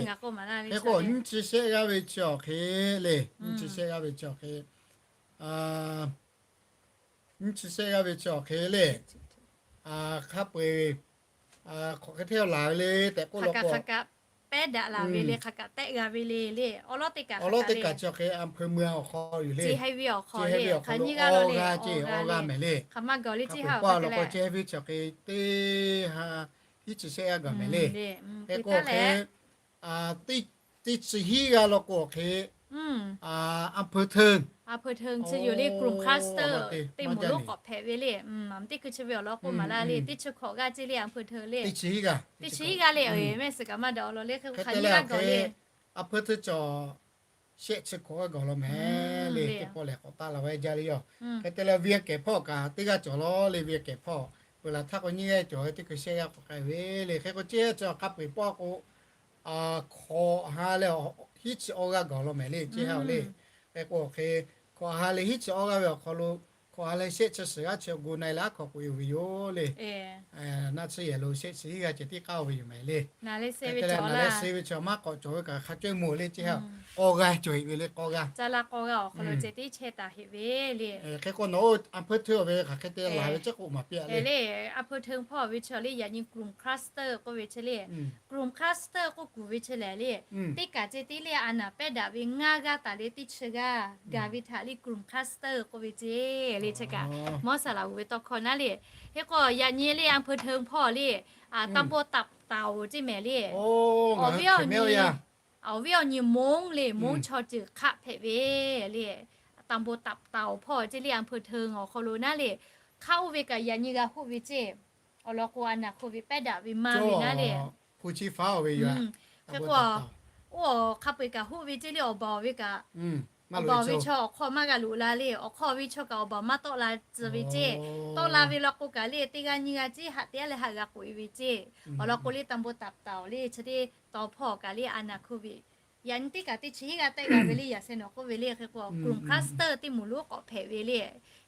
Hk'e k'o nyiˇ chi shehˆ g'aˇ ve chi awˬ hk'e le. Nyiˇ chi shehˆ g'aˇ ve chi awˬ hk'e, nyiˇ chi shehˆ g'aˇ ve chi awˬ hk'e le. Hk'a peu-eˬ hk'aˬ hk'e hteˇ awˬ laˬ ve le tehꞈ k'oˆ law k'o, hk'aˬ kaꞈ pehˉ daꞈ la ve le, hk'aˬ kaꞈ tehˆ g'a ve le le. Awˬ lawn teˇ kaꞈ chi awˬ hk'e อำเภอเมือง awˬ hk'aw yoˬ le. Chi hk'e ve awˬ hk'aw le, awˬ hk'aw lo awˇ g'aˇ ceˇ, awˇ g'aˇ mehˍ le. Hk'aˬ ma gaˬ le, chi hk'e ve chi awˬ hk'e teˇ ha hiˉ chi shehˆ g'aˇ gaˬ mehˍ le. Hk'e k'o hk'e teˇ chi hiˉ g'aˇ law k'o hk'e อำเภอเทิง อำเภอเทิง chi yoˬ le. กลุ่ม cluster teˇ moˍ lonˉ k'awꞈ hpehꞈ ve le. Teˇ hkui chi ve awˬ lawn k'oˆ maˍ laˇ le, teˇ chi hkawꞈ g'aˇ ceˇ le อำเภอเทิง le. Teˇ chi hiˉ g'aˇ, teˇ chi hiˉ g'aˇ le. Mehˆ suhˍ kaꞈ maˇ daꞈ awˬ lawn le, hk'e k'o hk'aˬ nyiˇ g'aˇ gaˬ le. อำเภอเทิง shehˆ chi hkawꞈ g'aˇ gaˬ law mehˍ le. Teˇ pawˆ lehˬ k'awꞈ taˆ la ve jaˇ le yoˬ. Hk'e te leh เวียงแก่น hpawˇ kaꞈ teˇ g'aˇ cawˬ law le. เวียงแก่น hpawˇ peuˬ laˬ htaˇ k'o nyiˇ g'aˇ cawˬ ve teˇ hkui shehˆ g'aˇ k'awꞈ k'ai ve le. Hk'e k'o chi chi awˬ hk'a peu-eˬ pawˆ k'o hkawꞈ ha leh hiˉ chi awˇ g'aˇ gaˬ law mehˍ le, ceˇ ha le. Hk'e k'o hk'e hkawꞈ ha leh hiˉ chi awˇ g'aˇ ve awˬ hk'aw lo hkawꞈ ha leh shehˆ chi suhˍ g'aˇ chi awˬ gu na-e leh aˉ hkawꞈ k'oꞈ-e ve yoˬ le. Naˆ tsuhˇ yehˬ lo shehˆ chi hiˉ g'aˇ ceh tiˉ k'aˇ-o ve yoˬ mehˍ le. Hk'e te leh naˬ leh suh ve chi maˇ k'awꞈ cawˬ ve kaꞈ hk'a cawehˇ mawˬ le, ceˇ ha k'awˇ g'aˇ cawˬ heꞈ ve le, k'awˇ g'aˇ. Caˇ laˇ k'awˇ g'aˇ awˬ hk'aw lo ceh tiˉ chehˇ taˍ heꞈ ve le. Hk'e k'o nawˬ อำเภอเทิง awˬ ve hk'aˬ hk'e te laˬ ve ceˇ k'oˆ maˍ piˇ-a le. อำเภอเทิง hpawˇ ve chi le yaꞈ nyi กลุ่ม cluster k'oˆ ve chi le. กลุ่ม cluster k'oˆ kuˬ ve chi lehˬ le, teˇ kaꞈ ceh tiˉ le a naˍ pehˉ daꞈ ve ngaˇ g'aˇ taˍ leh teˇ chi g'aˇ gaˬ ve htaꞈ le กลุ่ม cluster k'oˆ ve ceˇ le. Chi kaꞈ mawˇ saˍ laꞈ g'uˬ ve tawˇ hkawˇ naˉ le. Hk'e k'o yaꞈ nyi le อำเภอเทิง hpawˇ le, ตำบลตับเต่า ceˇ mehˍ le. Awˬ viˉ awˬ nyi, awˬ viˉ awˬ nyi มงค์ le, มงค์ chaw ceuˬ hk'aˆ hpehꞈ ve le. ตำบลตับเต่า hpawˇ ceˇ le อำเภอเทิง awˬ hk'aw lo naˉ le. Hk'aˆ oˇ ve kaꞈ yaꞈ nyi g'a hoˆ ve ceˇ. Awˬ lawn k'o a naˍ โควิด pehˉ daꞈ ve maˇ ve naˉ le. Hk'e k'o oˇ awˬ hk'a peu-eˬ kaꞈ hoˆ ve ceˇ le, awˬ baˬ awˬ ve kaꞈ, awˬ baˬ awˬ ve chaw awˬ hk'aw maˇ g'a loꞈ la le. Awˬ hk'aw ve chaw kaꞈ awˬ baˬ maˇ tawˆ la tcuh ve ceˇ. Tawˆ la ve law k'o kaꞈ le teˇ g'aˇ nyiˇ g'aˇ ceˇ haꞈ te-a leh haꞈ g'a k'oꞈ-e ve ceˇ. Awˬ lawn k'o le ตำบลตับเต่า le chi teˇ taw hpawˇ kaꞈ le a naˍ โควิด yaꞈ nyi teˇ kaꞈ teˇ chi hiˉ g'aˇ tehˆ g'a ve le. Yaꞈ sheh nawˬ k'oˆ ve le. Hk'e k'o กลุ่ม cluster teˇ moˍ lonˉ k'awꞈ hpehꞈ ve le.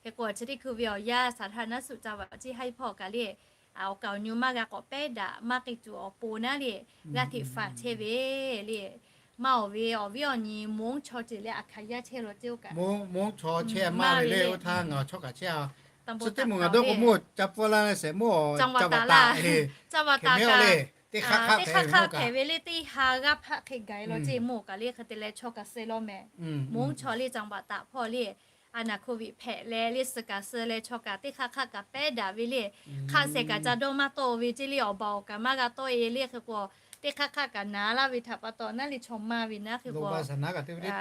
Hk'e k'o chi teˇ hkui ve awˬ yanˇ สาธารณสุข จังหวัด ceˇ haiˉ hpawˇ kaꞈ le, awˬ kaˍ awˬ nyi maˇ g'a k'awꞈ pehˉ daꞈ maˇ k'ai tuˬ awˬ pon naˉ le, g'aˇ hteꞈ faˍ chehˇ ve le. Maˇ awˬ ve awˬ viˉ awˬ nyi มงค์ chaw ceuˬ leh a hkanˍ yaˇ chehˇ law ceˇ oˇ kaꞈ, มงค์ chaw chehˇ maˇ ve le. Oˇ htaˇ ngaˬ chaw kaꞈ chehˇ-a. Chi teˇ moˍ ngaˬ dawˇ k'o mawˇ ca pfuhˇ laˇ leh shehˍ mawˇ ca vaꞈ taˍ le. Hk'e mehˍ le, teˇ hk'aˇ hk'aˆ hpehꞈ ve le. Teˇ ha g'aˇ hpaˆ hk'e gaˬ-e law ceˇ mawˇ kaꞈ le. Hk'e te leh chaw kaꞈ suh law mehˍ. มงค์ chaw le จังหวัดตาก hpawˇ le a naˍ โควิด hpehꞈ leh le suh kaꞈ suh leh chaw kaꞈ teˇ hk'aˇ hk'aˆ kaꞈ pehˉ daꞈ ve le. Hk'aˆ shehˍ kaꞈ ca dawˇ maˇ tawˆ ve ceˇ le, awˬ baˬ awˬ kaꞈ maˇ g'a tawˆ-e le. Hk'e k'o teˇ hk'aˇ hk'aˆ kaꞈ naˍ laˇ ve htaꞈ pa taw naˉ le chaw maˇ ve naˉ. Hk'e k'o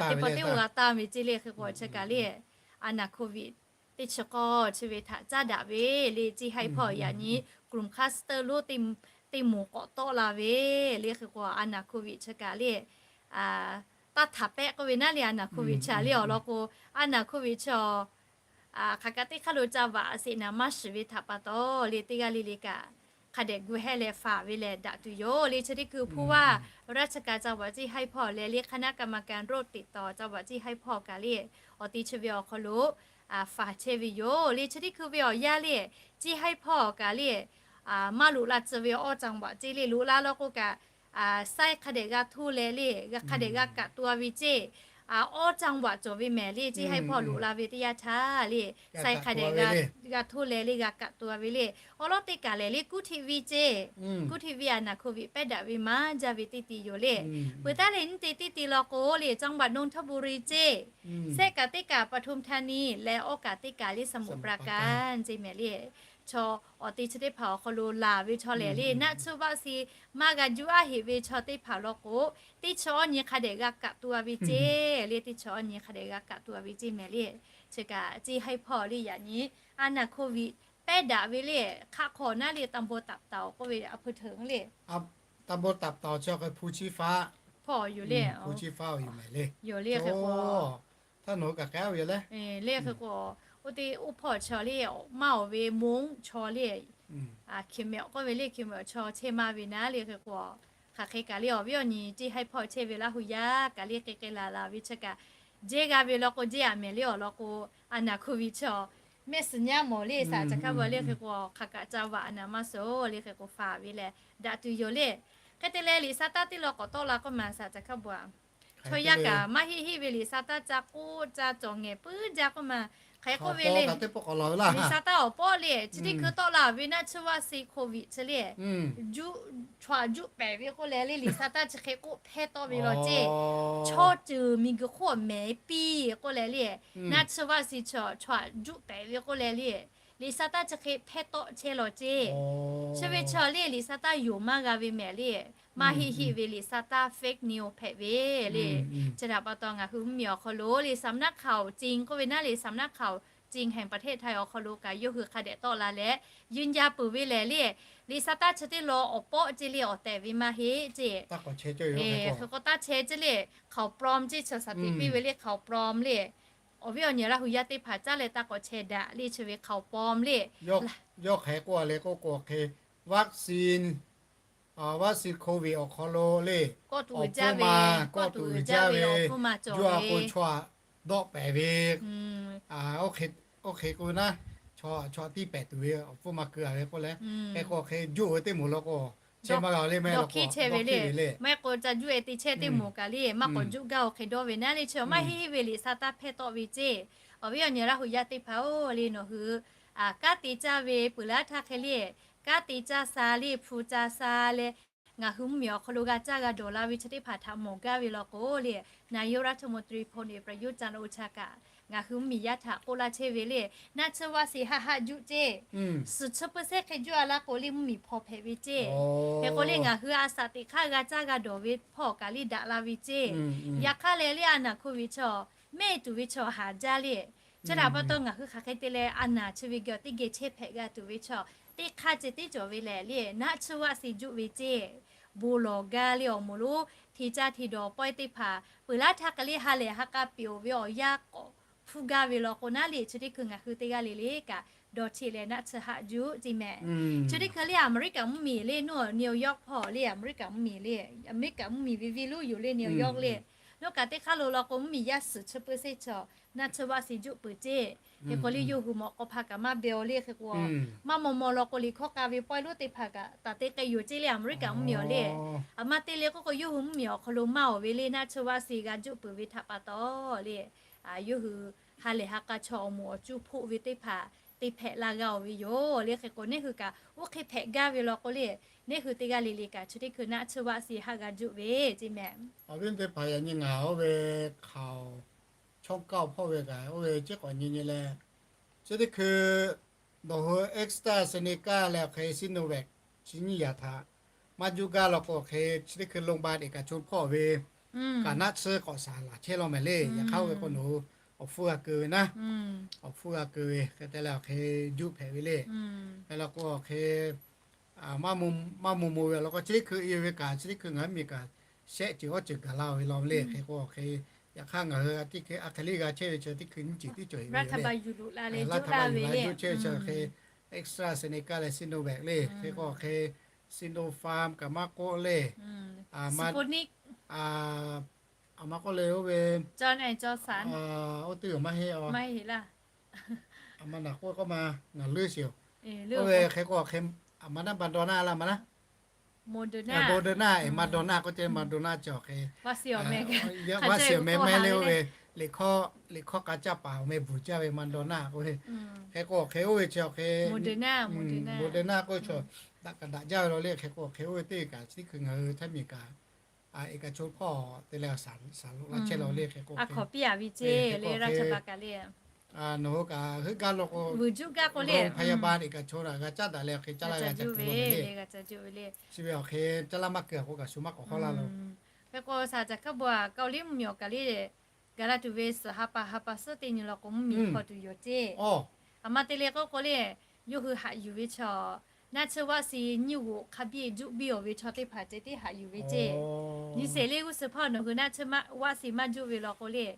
teˇ pawˆ teˇ oˇ g'a taˇ ve ceˇ le. Hk'e k'o chi kaꞈ le a naˍ โควิด teˇ chi k'awˇ chi ve htaꞈ caˉ daꞈ ve le. Ceˇ haiˉ hpawˇ yaꞈ nyi กลุ่ม cluster lonˉ teˇ moˍ k'awꞈ tawˆ la ve le. Hk'e k'o a naˍ โควิด chi kaꞈ le taˇ htaˍ pehˆ k'oˆ ve naˉ le. A naˍ โควิด chi le awˬ lawn k'o a naˍ โควิด chi hk'aˬ kaꞈ teˇ hk'aˇ lo ca vaꞈ sheˍ naˍ maˇ shiˍ ve htaꞈ pa taw le teˇ g'aˇ le le kaꞈ hk'a dehꞈ gu hehˇ leh faˍ ve lehˬ daꞈ tuˬ yoˬ le. Chi teˇ hkui ผู้ว่าราชการจังหวัด ceˇ haiˉ hpawˇ leh le คณะกรรมการโรคติดต่อจังหวัด ceˇ haiˉ hpawˇ kaꞈ le awˬ te chi ve awˬ hk'aw lo faˍ chehˇ ve yoˬ le. Chi teˇ hkui ve awˬ yanˇ le ceˇ haiˉ hpawˇ kaꞈ le maˇ loꞈ la tcuh ve awˇ จังหวัด ceˇ le loꞈ la law k'o kaꞈ saiˇ hk'a dehꞈ g'a htoˇ leh le, hk'a dehꞈ g'a kaꞈ to-a ve ceˇ. Awˇ จังหวัด cawˬ ve mehˍ le ceˇ haiˉ hpawˇ loꞈ la ve teˇ yanˇ htaˇ le saiˇ hk'a dehꞈ g'a htoˇ leh le g'a kaꞈ to-a ve le. Awˬ lawn teˇ kaˬ lehˬ le กรุงเทพ ceˇ, กรุงเทพ a naˍ โควิด pehˉ daꞈ ve maˇ jaˇ ve teˇ ti yoˬ le. Peuˬ taˉ leh nyiˇ te teˇ ti law k'o le จังหวัดนนทบุรี ceˇ, shehˆ kaꞈ teˇ kaˬ ปทุมธานี leh awˇ kaˬ teˇ kaˬ le สมุทรปราการ ceˇ mehˍ le. Chaw awˬ te chi teˇ hpaˍ awˬ hk'aw lo laˬ ve chaw lehˬ le naˆ tsuhˇ vaˆ si maˇ g'a juˇ aˉ heꞈ ve chaw teˇ hpaˍ law k'o teˇ chi awˇ nyi hk'a dehꞈ g'a kaꞈ to-a ve ceˇ le. Teˇ chi awˇ nyi hk'a dehꞈ g'a kaꞈ to-a ve ceˇ mehˍ le. Chi kaꞈ ceˇ haiˉ hpawˇ le yaꞈ nyi a naˍ โควิด pehˉ daꞈ ve le. Hk'aˆ hk'aw naˉ le ตำบลตับเต่า k'oˆ ve อำเภอเทิง le ตำบลตับเต่า chi hk'e ภูชี้ฟ้า hpawˇ yoˬ le. ภูชี้ฟ้า yoˬ mehˍ le. Yoˬ le. Hk'e k'o htaˇ nawˬ hui kaꞈ k'ai-a ve le. Le hk'e k'o oˇ teˇ oˇ hpawˇ chaw le maˇ awˬ ve มงค์ chaw le เขมร k'oˆ ve le เขมร chaw chehˇ maˇ ve naˉ le. Hk'e k'o hk'aˬ hk'e kaꞈ le awˬ viˉ awˬ nyi ceˇ haiˉ hpawˇ chehˇ ve Laˇ hu yaˇ kaꞈ le k'ai k'ai laˬ laˬ ve chi kaꞈ jehˇ g'a ve law k'o jehˇ-a mehˍ le. Awˬ lawn k'o a naˍ โควิด chi mehˆ suhˍ nyaˇ mawˬ le, saˍ caˍ hkaˇ bvuhꞈ le hk'e k'o, hk'aˬ kaꞈ ca vaꞈ naˍ maˇ suhˍ le hk'e k'o faˍ ve lehˬ, daꞈ tuˬ yoˬ le. Hk'e te leh liꞈ sa taˇ teˇ law k'awꞈ tawˆ la k'oˆ ma saˍ caˍ hkaˇ bvuhꞈ, chaw yaˇ kaꞈ maˇ heˆ heˆ ve liꞈ sa taˇ ca k'oˆ ca cawˬ ngehˬ puiˉ jaˇ k'oˆ ma. Hk'e k'oˆ ve le, liꞈ sa taˇ awˬ pawˆ le, chi teˇ hkui tawˆ la ve naˆ tsuhˇ vaˆ si COVID chi le, juˆ, chaw htaꞈ juˆ pehˍ ve k'oˆ leh le, liꞈ sa taˇ chi hk'e k'oˆ hpehˇ tawˆ ve law ceˇ. Chaw ceuˬ miˬguiˬ hk'oˆ mehˍ piˇ k'oˆ leh le, naˆ tsuhˇ vaˆ si chaw htaꞈ juˆ pehˍ ve k'oˆ leh le, liꞈ sa taˇ chi hk'e hpehˇ tawˆ chehˇ law ceˇ. Chi ve chaw le liꞈ sa taˇ yonˍ maˇ g'a ve mehˍ le, maˇ heˆ heˆ ve liꞈ sa taˇ fake news hpehꞈ ve le. Chi htaꞈ pa taw ngaˬ hui mvuhˇmiˬ awˬ hk'aw lo liꞈ สำนักข่าวจริง k'oˆ ve naˆ, liꞈ สำนักข่าวจริงแห่งประเทศไทย awˬ hk'aw lo kaꞈ yawˇ hui hk'a dehꞈ tawˆ la leh, yinˇ jaˇ peuˬ ve lehˬ le, liꞈ sa taˇ chi teˇ law awˬ pawˆ ceˇ le awˬ tehˬ ve maˇ heˆ ceˇ. Hk'e k'o taˇ chehˇ ceˇ le, ข่าวปลอม ceˇ chaw shaˍ tiꞈ piˇ ve le ข่าวปลอม le. Awˬ viˉ awˬ nyi Laˇ hu yaˇ teˇ hpaˍ caˉ leh taˇ k'awꞈ chehˇ daꞈ le chi ve ข่าวปลอม le. Yawˇ hk'e k'oˆ a le k'oˆ k'o hk'e, vaccine, vaccine COVID awˬ hk'aw lo le, awˬ pfuhˇ ma kawˆ tuˬ uiˍ jaˇ ve, juˇ a k'o chaw htaꞈ dawˆ pehˍ ve, oˇ hk'e k'o naˆ, chaw htaꞈ tiˇ pehˍ tuˬ ve awˬ pfuhˇ ma keu a ve k'oˆ leh, hk'e k'o hk'e juˆ ve teˇ moˍ law k'o, chehˇ maˇ g'a le, maˇ heˆ k'o ca juˆ e te chehˇ teˇ moˍ kaꞈ le maˇ k'awꞈ juˆ gaˇ oˬ hk'e dawˇ ve naˆ le chi maˇ heˆ heˆ ve liꞈ sa taˇ hpehˇ tawˆ ve ceˇ. Awˬ viˉ awˬ nyi Laˇ hu yaˇ teˇ hpaˍ-oˬ le, nawˬ hui kanˉ te caˇ ve peuˬ laˇ htaˇ hk'e le, kanˉ te caˇ sha le, hpu caˇ sha leh, ngaˬ hui mvuhˇmiˬ awˬ hk'aw lo g'a caˇ g'a dawˬ la ve chi teˇ hpaˍ htaꞈ mawˬ gaˇ ve law k'o le, naˍ yoˇ รัฐมนตรี พลเอกประยุทธ์ จันทร์โอชา kaꞈ ngaˬ hui mvuhˇmiˬ yaˇ htaꞈ k'oˆ laˇ chehˇ ve le, naˆ tsuhˇ vaˆ si haˆ haˆ juˆ ceˇ. Suhˍ chi เปอร์เซ็นต์ hk'e juˆ a laˇ k'o le mvuhˇmiˬ hpaw hpehꞈ ve ceˇ. Hk'e k'o le ngaˬ hui a shaꞈ teꞈ hk'aˇ g'a caˇ g'a dawˬ ve hpawˇ kaꞈ le daꞈ la ve ceˇ. Yaꞈ hk'aˇ lehˬ le a naˍ hko ve chaw mehˆ tuˬ ve chaw haˍ jaˇ le. Chi htaꞈ pa taw ngaˬ hui hk'aˬ hk'e te leh a naˍ chi ve geh teˇ geh chehˇ hpehꞈ g'a tuˬ ve chaw teˇ hk'aˇ ceh tiˉ cawˬ ve lehˬ le, naˆ tsuhˇ vaˆ si juˆ ve ceˇ. Bon lawˬ gaˇ le awˬ moˍ lo, hteˇ caˇ hteˇ dawˬ pawehˇ teˇ hpaˍ peuˬ laˇ htaˇ hk'e le ha lehˬ ha k'a peꞈ oˬ ve awˬ yanˇ k'awꞈ hpuˇ gaˇ ve law k'o naˆ le chi teˇ hkui ngaˬ hui teˇ g'aˇ le le kaꞈ dawˇ hteˇ leh naˆ tsuhˇ haˆ juˆ ceˇ mehˍ. Chi teˇ hkui le Aˍmeˍriˆkaˍ mvuhˇmiˬ le, nawˬ New York hpawˇ le Aˍmeˍriˆkaˍ mvuhˇmiˬ le, Aˍmeˍriˆkaˍ mvuhˇmiˬ ve venˇ lonˉ yoˬ le New York le. Nawˬ kaꞈ teˇ hk'aˇ lo law k'o mvuhˇmiˬ yaˇ suhˍ chi เปอร์เซ็นต์ chaw naˆ tsuhˇ vaˆ si juˆ peuˬ ceˇ. Hk'e k'o le yawˇ hui mawꞈ k'aw hpaˇ kaꞈ maˇ beh aˬ le hk'e k'o, maˇ maw maw law k'o liꞈ hkawˇ k'a ve pawehˇ lonˉ teˇ hpaˍ kaꞈ taˍ te k'ai yoˬ ceˇ le Aˍmeˍriˆkaˍ mvuhˇmiˬ awˬ le. Aˬ ma te le k'oˆ k'o yawˇ hui mvuhˇmiˬ awˬ hk'aw lo maˇ oˬ ve le naˆ tsuhˇ vaˆ si g'a juˆ peuˬ ve htaꞈ pa taw le, yawˇ hui ha lehˬ ha k'a chaw awˬ moˍ awˬ cuˇ hpoˆ ve teˇ hpaˍ te hpehꞈ la g'a oˬ ve yoˬ le. Hk'e k'o neˇ hui kaꞈ oˇ hk'e hpehꞈ gaˇ ve law k'o le, neˇ hui teˇ g'aˇ le le kaꞈ chi teˇ hkui naˆ tsuhˇ vaˆ si haˆ g'a juˆ ve ceˇ mehˍ. Awˬ viˉ teˇ hpaˍ yaꞈ nyi ngaˬ oˇ ve hkaoˍ chawˇ kaˆ awˬ hpawˇ ve kaꞈ oˇ ve ceˉ k'awꞈ nyi nyi leh, chi teˇ hkui nawˬ hui AstraZeneca leh awˬ hk'e Sinovac chi nyiˇ yaꞈ htaꞈ maˇ juˆ gaˇ law k'o hk'e chi teˇ hkui โรงพยาบาล เอกชน hpawˇ ve kaꞈ naˆ tsuhˇ k'awꞈ shaˍ laˬ chehˇ law mehˍ le. Yaꞈ hk'aˇ oˇ ve k'o nawˬ hui awˬ hpfuhˇ g'a keu ve naˆ, awˬ hpfuhˇ g'a keu ve hk'e te leh awˬ hk'e juˆ hpehꞈ ve le. Hk'e law k'o awˬ hk'e maˇ moˍ moˍ ve awˬ lawn k'o chi teˇ hkui e ve kaꞈ chi teˇ hkui ngaˬ hui mvuhˇmiˬ kaꞈ shehˆ ceuˬ awˉ ceuˬ gaˬ la ve law le. Hk'e k'o awˬ hk'e yaꞈ hk'aˇ ngaˬ hui teˇ hkui a hk'e le g'a chehˇ ve chi teˇ hkui nyiˇ ceuˬ tiˉ cawˬ e ve le. Laˇ htaˇ pa yuˬ la juˆ chehˇ ve chi hk'e AstraZeneca leh Sinovac le. Hk'e k'o awˬ hk'e Sinopharm kaꞈ maˇ k'oˆ le, maˇ k'oˆ le oˇ ve, oˇ teˇ maˇ heˆ a. A ma naˬ k'oˆ k'oˆ ma ngaˬ leuˉ sheˍ oˬ. Oˇ ve hk'e k'o hk'e, a ma naˆ Moderna laˇ ma naˆ, Moderna, Moderna k'oˆ ce Moderna cawˬ hk'e, vaˆ shiˍ awˬ meh meh le oˇ ve, liꞈ hkawˇ k'a caˇ paˍ awˬ meh bvuhˬ jaˇ ve Moderna k'oˆ ve. Hk'e k'o hk'e oˇ ve chi awˬ hk'e Moderna k'oˆ ve chaw daꞈ kaꞈ daꞈ jaˇ ve law le. Hk'e k'o hk'e oˇ ve teˇ kaꞈ chi teˇ hkui ngaˬ hui hteˇ miˬ kaꞈ เอกชน hpawˇ te leh shaˍ loꞈ laˇ chehˇ law le. Hk'e k'o a hk'awꞈ piˇ a ve ceˇ le, raˇ htaˇ pa kaꞈ le, nawˬ hui kaꞈ heuˆ gaˇ law k'o, vuiˬ juˆ gaˇ k'o le, โรงพยาบาล เอกชน a g'a caˉ daꞈ leh hk'e caˉ laˇ g'a ca tuˬ ve le, g'a ca juˆ ve le. Chi ve awˬ hk'e caˉ laˇ maˇ keu a k'o kaꞈ shu maˇ k'awꞈ hawˉ laˇ lo. Hk'e k'o shaˍ caˍ hkaˇ bon a Kaoˍliˇ mvuhˇmiˬ awˬ kaꞈ le, gaˬ la tuˬ ve suhˍ ha pa ha pa suhˉ teˇ nyi law k'o mvuhˇmiˬ hk'aw tuˬ yoˬ ceˇ. A ma te le k'oˆ k'o le, yawˇ hui haꞈ yuˬ ve chaw, naˆ tsuhˇ vaˆ si nyiˇ g'oꞈ hk'a biˇ juˆ biˇ oˬ ve chaw teˇ hpaˍ ceh tiˉ haꞈ yuˬ ve ceˇ. Nyi sheˍ le g'uˇ suhˍ hpawˇ nawˬ hui naˆ tsuhˇ vaˆ si maˇ juˆ ve law k'o le,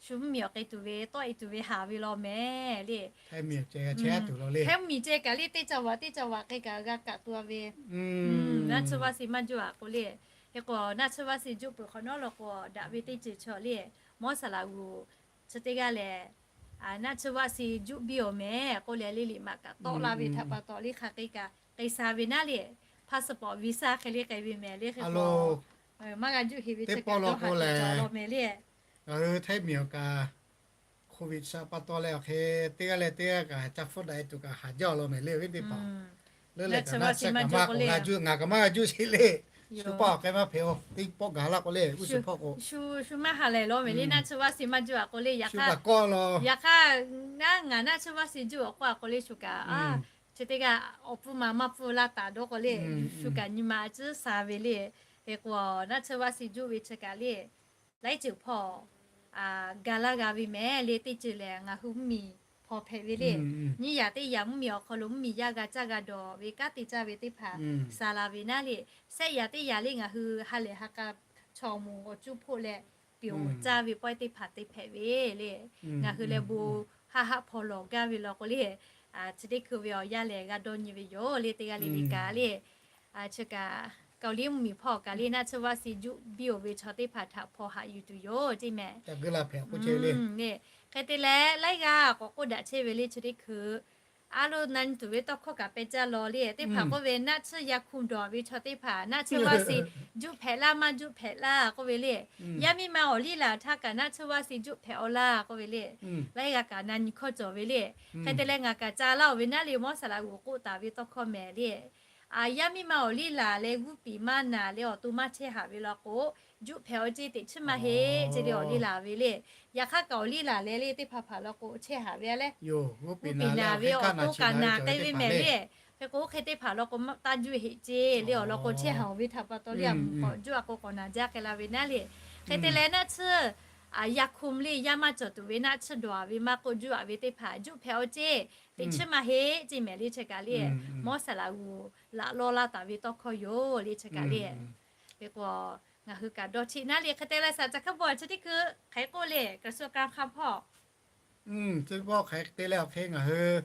shu mvuhˇmiˬ awˬ k'e tuˬ ve tawˆ e tuˬ ve haˍ ve law mehˍ le. Hteˇ mvuhˇmiˬ ceh kaꞈ le teˇ caw vaꞈ teˇ caw vaꞈ k'e kaꞈ g'a kaꞈ tuˬ a ve, naˆ tsuhˇ vaˆ si maˇ juˆ a k'o le. Hk'e k'o naˆ tsuhˇ vaˆ si juˆ peuˬ hk'awꞈ nawˉ law k'o daꞈ ve teˇ ceuˬ chaw le, mawˇ saˍ laꞈ g'uˬ chi teˇ g'aˇ lehˬ, naˆ tsuhˇ vaˆ si juˆ biˇ awˬ mehˍ k'oˆ leh le, liꞈ maꞈ kaꞈ tawˆ la ve htaꞈ pa taw le hk'aˬ hk'e kaꞈ k'ai sha ve naˉ le, passport visa hk'e le k'ai ve mehˍ le hk'e k'o, maˇ g'a juˆ heˍ ve chi kaꞈ dawˇ haˍ tuˬ cawˬ law mehˍ le. Ngaˬ hui Htaiˇ miˬ awˬ kaꞈ, Covid sha pa taw leh awˬ hk'e teˇ g'aˇ leh teˇ g'aˇ kaꞈ ca hpfuhˆ daꞈ e tuˬ kaꞈ haˍ jaˇ law mehˍ le, awˬ viˉ teˇ hpaˍ. Leuˉ leh kaꞈ naˆ tsuhˇ kaꞈ maˇ k'awꞈ g'a juˆ, ngaˬ kaꞈ maˇ g'a juˆ sheˍ le. Shu paˆ awˬ k'ai maˇ hpehꞈ-o, teˇ pawˆ gaˬ laˇ k'o le, g'uˇ suhˍ hpawˇ k'o, shu maˇ ha lehˬ law mehˍ le, naˆ tsuhˇ vaˆ si maˇ juˆ a k'o le, yaꞈ hk'aˇ, yaꞈ hk'aˇ, ngaˬ naˆ tsuhˇ vaˆ si juˆ awˬ k'oˆ a k'o le shu kaꞈ, a, chi teˇ g'aˇ awˬ pfuhˇ ma maˇ pfuhˇ laˇ taˍ dawˇ k'o le, shu kaꞈ nyi ma a ciˉ sha ve le. Hk'e k'o, naˆ tsuhˇ vaˆ si juˆ ve chi kaꞈ le, laiˉ ceuˬ hpawˇ ga laˇ g'a ve mehˍ le. Teˇ ceuˬ lehˬ, ngaˬ hui mvuhˇmiˬ hpaw hpehꞈ ve le. Nyiˇ yaꞈ teˇ yaꞈ mvuhˇmiˬ awˬ hk'aw lo mvuhˇmiˬ yaˇ g'a caˇ g'a dawˬ ve kanˉ te caˇ ve teˇ hpaˍ sha la ve naˉ le. Shehˆ yaꞈ teˇ yaꞈ le ngaˬ hui ha lehˬ ha k'a chaw moˍ awˬ cuˇ hpoˆ leh, pyonˍ caˇ ve pawehˇ teˇ hpaˍ te hpehꞈ ve le. Ngaˬ hui leh bon haˆ haˆ hpaw lawˬ gaˇ ve law k'o le, chi teˇ hkui ve awˬ yanˇ lehˬ g'a dawˇ nyi ve yoˬ le. Teˇ g'aˇ le le kaꞈ le, chi kaꞈ Kaoˍliˇ mvuhˇmiˬ hpawˇ kaꞈ le naˆ tsuhˇ vaˆ si juˆ biˇ oˬ ve chaw teˇ hpaˍ htaꞈ hpaw haꞈ yuˬ tuˬ yoˬ ceˇ mehˍ. Hk'e te leh laiˉ g'aˇ k'awꞈ k'oˆ daꞈ chehˇ ve le, chi teˇ hkui a lo na nyi tuˬ ve tawˇ hkawˇ kaꞈ peh caˇ law le. Teˇ hpaˍ k'oˆ ve naˆ tsuhˇ yaˇ hkuˇ dawˬ ve chaw teˇ hpaˍ naˆ tsuhˇ vaˆ si juˆ hpehꞈ laˇ maˇ juˆ hpehꞈ laˇ k'oˆ ve le. Yaˇ miˇ ma awˬ liˇ laˬ htaˇ kaꞈ naˆ tsuhˇ vaˆ si juˆ hpehꞈ aw laˇ k'oˆ ve le. Laiˉ g'aˇ kaꞈ na nyi hkawˇ cawˬ ve le. Hk'e te leh ngaˬ kaꞈ ca laˇ oˬ ve naˉ le, mawˇ saˍ laꞈ g'uˬ k'oˆ taˍ ve tawˇ hkawˇ mehˍ le. Yaˇ miˇ ma awˬ liˇ laˬ leh g'uˇ piˍ maˇ naˬ leh awˬ to maˇ chehˇ haꞈ ve law k'o, juˆ hpehꞈ aw ceˇ, teꞈ chiˉ maˇ heˆ ceˇ le awˬ liˇ laˬ ve le. Yaꞈ hk'aˇ kaꞈ awˬ liˇ laˬ leh le teˇ hpaˍ hpaˍ law k'o chehˇ haꞈ ve a le. G'uˇ piˍ naˬ ve awˬ to kaꞈ naˬ k'ai ve mehˍ le. Hk'e k'o hk'e teˇ hpaˍ law k'o taˇ juˆ heˆ ceˇ le awˬ lawn k'o chehˇ haꞈ oˬ ve htaꞈ pa taw le, a mvuhˬ k'awꞈ juˆ a k'o k'awꞈ naˬ jaˇ k'ai la ve naˉ le. Hk'e te leh naˆ tsuhˇ yaˇ hkuˇ le yaˇ maˇ cawˬ tuˬ ve naˆ tsuhˇ dawˬ a ve maˇ k'oˆ juˆ a ve teˇ hpaˍ juˆ hpehꞈ aw ceˇ, teꞈ chiˉ maˇ heˆ ceˇ mehˍ le chi kaꞈ le. Mawˇ saˍ laꞈ g'uˬ laꞈ lawˇ laˇ taˍ ve tawˇ hkawˇ yoˬ le chi kaꞈ le. Hk'e k'o, ngaˬ hui kaꞈ dawˇ cheˆ naˉ le. Hk'e te leh saˍ caˬ hkaˇ bawˬ chi teˇ hkui hk'aˬ hk'e k'oˆ le, กระทรวงการคลัง hpawˇ, k'oˆ hk'e te leh awˬ hk'e ngaˬ hui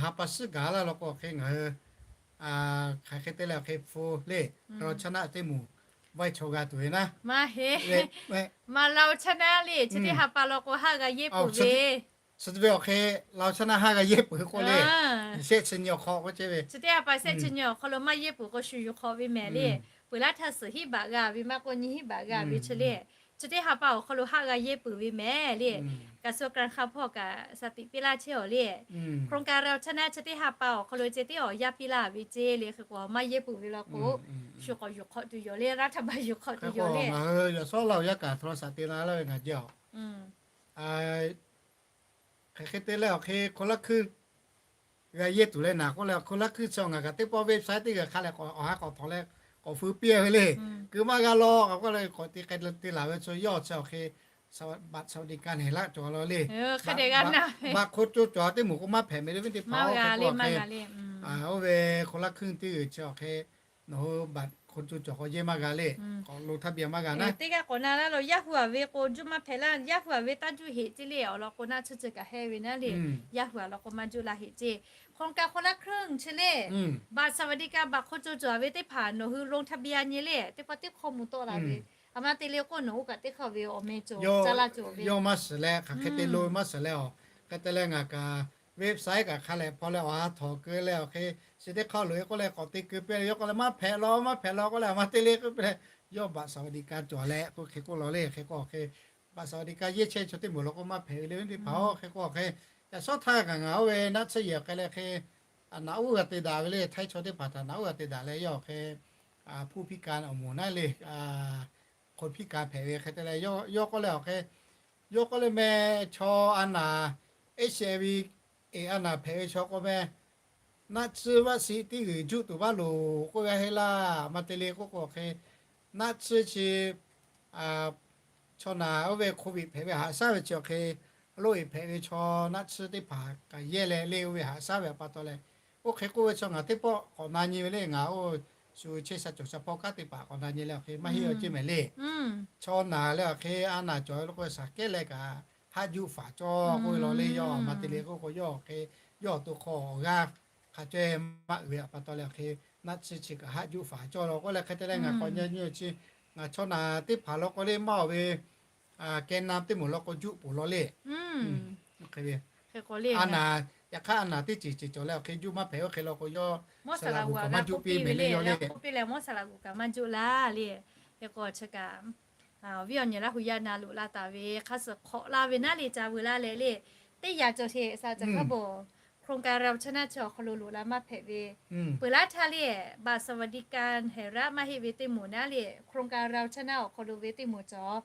ha pa suhˉ gaˬ laˇ law k'o hk'e ngaˬ hui hk'aˬ hk'e te leh awˬ hk'e hpu le, เราชนะ teˇ moˍ vaiˇ chaw g'a tuˬ ve naˉ. Maˇ heˆ, maˇ เราชนะ le chi teˇ ha pa law k'o haˆ g'a yehˇ peuˬ ve. Chi ve awˬ hk'e เราชนะ haˆ g'a yehˇ peuˬ k'oˆ le. Shehˆ chi nyi awˬ hk'aw k'oˆ chehˇ ve, chi teˇ ha pa shehˆ chi nyi awˬ hk'aw lo maˇ yehˇ peuˬ k'o shu yuˬ hk'awꞈ ve mehˍ le. Peuˬ laˇ htaˇ suhˍ hiˉ baꞈ g'a ve maˇ k'oˆ nyiˇ hiˉ baꞈ g'a ve chi le. Chi teˇ ha pa awˬ hk'aw lo haˆ g'a yehˇ peuˬ ve mehˍ le. กระทรวงการคลัง hpawˇ kaꞈ shaˍ tiꞈ piˇ laˇ chehˇ awˬ le. โครงการ เราชนะ chi teˇ ha pa awˬ hk'aw lo ceh tiˉ awˬ yaˇ piˇ laˇ ve ceˇ le. Hk'e k'o maˇ yehˇ peuˬ ve law k'o, shu k'awꞈ yuˬ hk'awꞈ tuˬ yoˬ le, รัฐบาล yuˬ hk'awꞈ tuˬ yoˬ le. Ngaˬ hui yaꞈ shawˉ laˇ awˬ yaˇ kaꞈ โทรศัพท์ te la laˇ ve ngaˬ jehˇ a. Hk'aˬ hk'e te leh awˬ hk'e คนละครึ่ง g'a yehˇ tuˬ leh naˍ k'oˆ leh, คนละครึ่ง chi ngaˬ kaꞈ teˇ pawˆ website teˇ g'aˇ hk'a leh awˬ ha k'awꞈ htawnˍ leh k'awꞈ feu piˇ ve le. Keu maˇ g'a law k'awꞈ k'oˆ leh k'awꞈ te k'ai te laˬ ve chi yawˇ chi awˬ hk'e บัตรสวัสดิการแห่งรัฐ cawˬ law le. Baꞈ hk'o co cawˬ teˇ moˍ k'o maˇ hpehꞈ mehˍ le, viˉ teˇ hpaˍ-oˬ. Oˇ ve คนละครึ่ง teˇ g'uiˬ chi awˬ hk'e nawˬ hui บัตรคนจน cawˬ k'awꞈ yehˇ maˇ g'a le. K'awꞈ lo htaˇ bia maˇ g'a naˉ. Teˇ g'aˇ k'awꞈ na laˇ lo, yaˇ hui a ve k'o juˇ maˇ hpehꞈ laˇ, yaˇ hui a ve taˇ juˇ heˆ ceˇ le awˬ lawn k'o naˆ tsuhˇ ceuˬ kaꞈ hehˇ ve naˉ le. Yaˇ hui a lawn k'o maˇ juˇ la heˆ ceˇ. โครงการ คนละครึ่ง chi le, บัตรสวัสดิการ baꞈ hk'o co cawˬ a ve teˇ hpaˍ nawˬ hui ลงทะเบียน nyi le, teˇ pawˆ teˇ hk'awˇ mvuh tawˆ la ve, a ma te le k'o nawˬ oˇ kaꞈ teˇ hk'awˇ ve awˬ meh cawˬ ca la cawˬ ve. Yawˇ maˇ shiˍ leh hk'aˬ hk'e te lo maˇ shiˍ leh awˬ. Hk'e te leh ngaˬ kaꞈ website kaꞈ hk'a leh hpaw leh awˬ ha htawnˍ keu leh awˬ hk'e chi teˇ hk'awˇ loꞈ e k'oˆ leh k'awꞈ te keu piˇ leh yawˇ k'oˆ leh maˇ hpehꞈ law, maˇ hpehꞈ law k'oˆ leh a ma te le k'oˆ piˇ leh, yawˇ บัตรสวัสดิการ cawˬ leh k'oˆ hk'e k'oˆ law le. Hk'e k'o awˬ hk'e บัตรสวัสดิการ yehˇ chehˇ chaw teˇ moˍ law k'o maˇ hpehꞈ ve le, viˉ teˇ hpaˍ-oˬ. Hk'e k'o awˬ hk'e yaꞈ shawˉ htaˇ kaꞈ ngaˬ oˇ ve naˆ tsuhˇ yehˬ awˬ hk'e leh hk'e naꞈ uˉ g'a te daꞈ ve le. Htaiˇ chaw teˇ hpaˍ htaꞈ naꞈ uˉ g'a te daꞈ leh yawˇ awˬ hk'e ผู้พิการ awˬ moˍ naˉ le, คนพิการ hpehꞈ ve. Hk'e te leh yawˇ k'oˆ leh awˬ hk'e, yawˇ k'oˆ leh meh chaw a naˍ, HIV a naˍ hpehꞈ ve chaw k'o meh naˆ tsuhˇ vaˆ si teˇ g'uiˬ juˆ tuˬ maˇ loˍ k'oˆ ve heˆ laˇ. A ma te le k'oˆ k'o awˬ hk'e naˆ tsuhˇ chi chaw naˍ oˇ ve โควิด hpehꞈ ve haꞈ shaˉ ve chi awˬ hk'e, loˇ e hpehꞈ ve chaw naˆ tsuhˇ teˇ hpaˍ kaꞈ yehˇ leh le oˇ ve haꞈ shaˉ ve a pa taw leh, oˇ hk'e k'oˆ ve chaw ngaˬ teˇ pawˆ k'awꞈ na nyi ve le. Ngaˬ oˇ shu chehˇ sha cawˬ sha hpawˇ kanˉ teˇ hpaˍ k'awꞈ na nyi leh awˬ hk'e maˇ heˆ awˬ ceˇ mehˍ le. Chaw naˍ leh awˬ hk'e a naˍ cawˬ ve lo k'o shaˍ kehˉ leh kaꞈ haˆ juˆ faˍ cawˇ k'oˆ ve law le. Yawˇ a ma te le k'oˆ k'o yawˇ awˬ hk'e yawˇ awˬ to hk'aw awˬ g'aˇ hk'a caweh maˇ uiˍ ve a pa taw leh awˬ hk'e naˆ tsuhˇ chi kaꞈ haˆ juˆ faˍ cawˇ law k'oˆ leh hk'e te leh ngaˬ k'awꞈ nyi nyi chi ngaˬ chaw naˍ teˇ hpaˍ law k'o le maˇ oˬ ve แกนนำ teˇ moˍ law k'o juˆ peuˬ law le. Hk'e ve, a naˍ, yaꞈ hk'aˇ a naˍ teˇ ceuˬ ceuˬ cawˬ leh awˬ hk'e juˇ maˇ hpehꞈ, oˇ hk'e law k'o yawˇ saˍ laꞈ g'uˬ kaꞈ maˇ juˇ piˇ mehˍ le, yawˇ le. K'oˆ piˇ leh mawˇ saˍ laꞈ g'uˬ kaꞈ maˇ juˇ laˇ le. Hk'e k'o chi kaꞈ, awˬ viˉ awˬ nyi Laˇ hu yaˇ na loꞈ la taˍ ve hk'a suhˍ hk'awꞈ la ve naˉ le ca veu laˇ leh le, teˇ yanˇ cawˬ sheˍ saˍ caˬ hk'aˇ boˬ, โครงการเราชนะ chi awˬ hk'aw lo loꞈ la maˇ hpehꞈ ve, peuˬ laˇ htaˇ le, บัตรสวัสดิการแห่งรัฐ maˇ heˆ ve teˇ moˍ naˉ le, โครงการเราชนะ awˬ hk'aw lo ve teˇ moˍ cawˬ.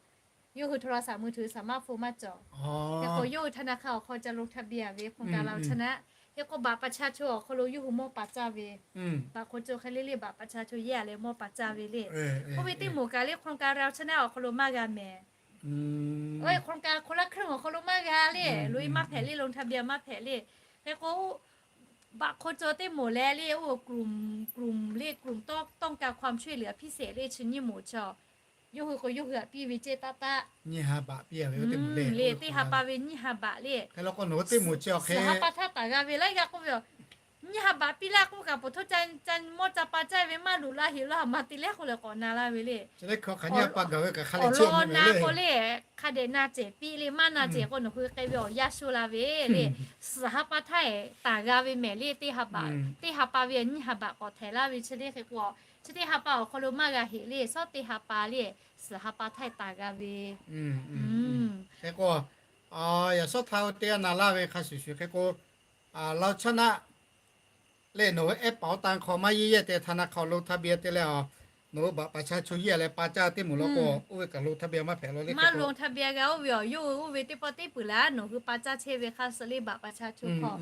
Yawˇ hui โทรศัพท์มือถือ สมาร์ทโฟน maˇ cawˬ. Hk'e k'o yawˇ hui ธนาคาร awˬ hk'aw ca ลงทะเบียน ve โครงการเราชนะ. Hk'e k'o บัตรประชาชน awˬ hk'aw lo yawˇ hui mawˇ pa caˇ ve, บัตรคนจน hk'e le le บัตรประชาชน yehˇ leh mawˇ pa caˇ ve le. Oˇ ve teˇ moˍ kaꞈ le โครงการเราชนะ awˬ hk'aw lo maˇ g'a mehˍ. Oˇ ve โครงการคนละครึ่ง awˬ hk'aw lo maˇ g'a le, loꞈ-e maˇ hpehꞈ le, ลงทะเบียน maˇ hpehꞈ le. Hk'e k'o บัตรคนจน teˇ moˍ leh le, oˇ กลุ่ม กลุ่ม le, กลุ่มต้องการความช่วยเหลือพิเศษ le, chi nyiˇ moˍ chaw. Yawˇ hui k'o yawˇ hui htaꞈ piˇ ve ceh taˇ taˆ. Nyiˇ ha baꞈ piˇ ve le, teˇ ha pa ve nyiˇ ha baꞈ le. Suhˍ ha pa htaˇ taˍ g'a ve laiˉ g'aˇ k'oˆ ve, nyiˇ ha baꞈ piˇ laˇ k'oˆ kaꞈ, ผม ca mawˇ ca pa caˇ ve maˇ loꞈ la heˍ laˇ maˇ te leh k'oˆ leh k'awꞈ na laˇ ve le. Awˬ lawn na k'o le, hk'a dehꞈ na cehˬ piˇ le, maˇ na cehˬ k'o nawˬ hui k'ai ve awˬ yanˇ sho la ve le. Suhˍ ha pa htaˇ taˍ g'a ve mehˍ le, teˇ ha baꞈ, teˇ ha pa ve nyiˇ ha baꞈ k'awꞈ htehˍ laˇ ve chi le hk'e k'o, chi teˇ ha pa awˬ hk'aw lo maˇ g'a heˍ le, shawˉ teˇ ha pa le, suhˍ ha pa htaˇ taˍ g'a ve. Hk'e k'o, yaꞈ shawˉ htaˇ teˇ g'aˇ na laˇ ve hk'a shuˍ shuˍ hk'e k'o, เราชนะ le nawˬ hui แอปเป๋าตัง hk'aw maˇ yeˇ yehˇ te ธนาคาร lo htaˇ biˇ te leh a, nawˬ hui บัตรประชาชน yeˇ leh pa caˇ teˇ moˍ law k'o, oˇ ve kaꞈ lo htaˇ biˇ maˇ hpehꞈ law le. Maˇ lo htaˇ biˇ g'a oˇ ve awˬ yawˇ hui oˇ ve teˇ pawˆ teˇ peuˬ laˇ, nawˬ hui pa caˇ chehˇ ve hk'a suhˍ le บัตรประชาชน hk'aw,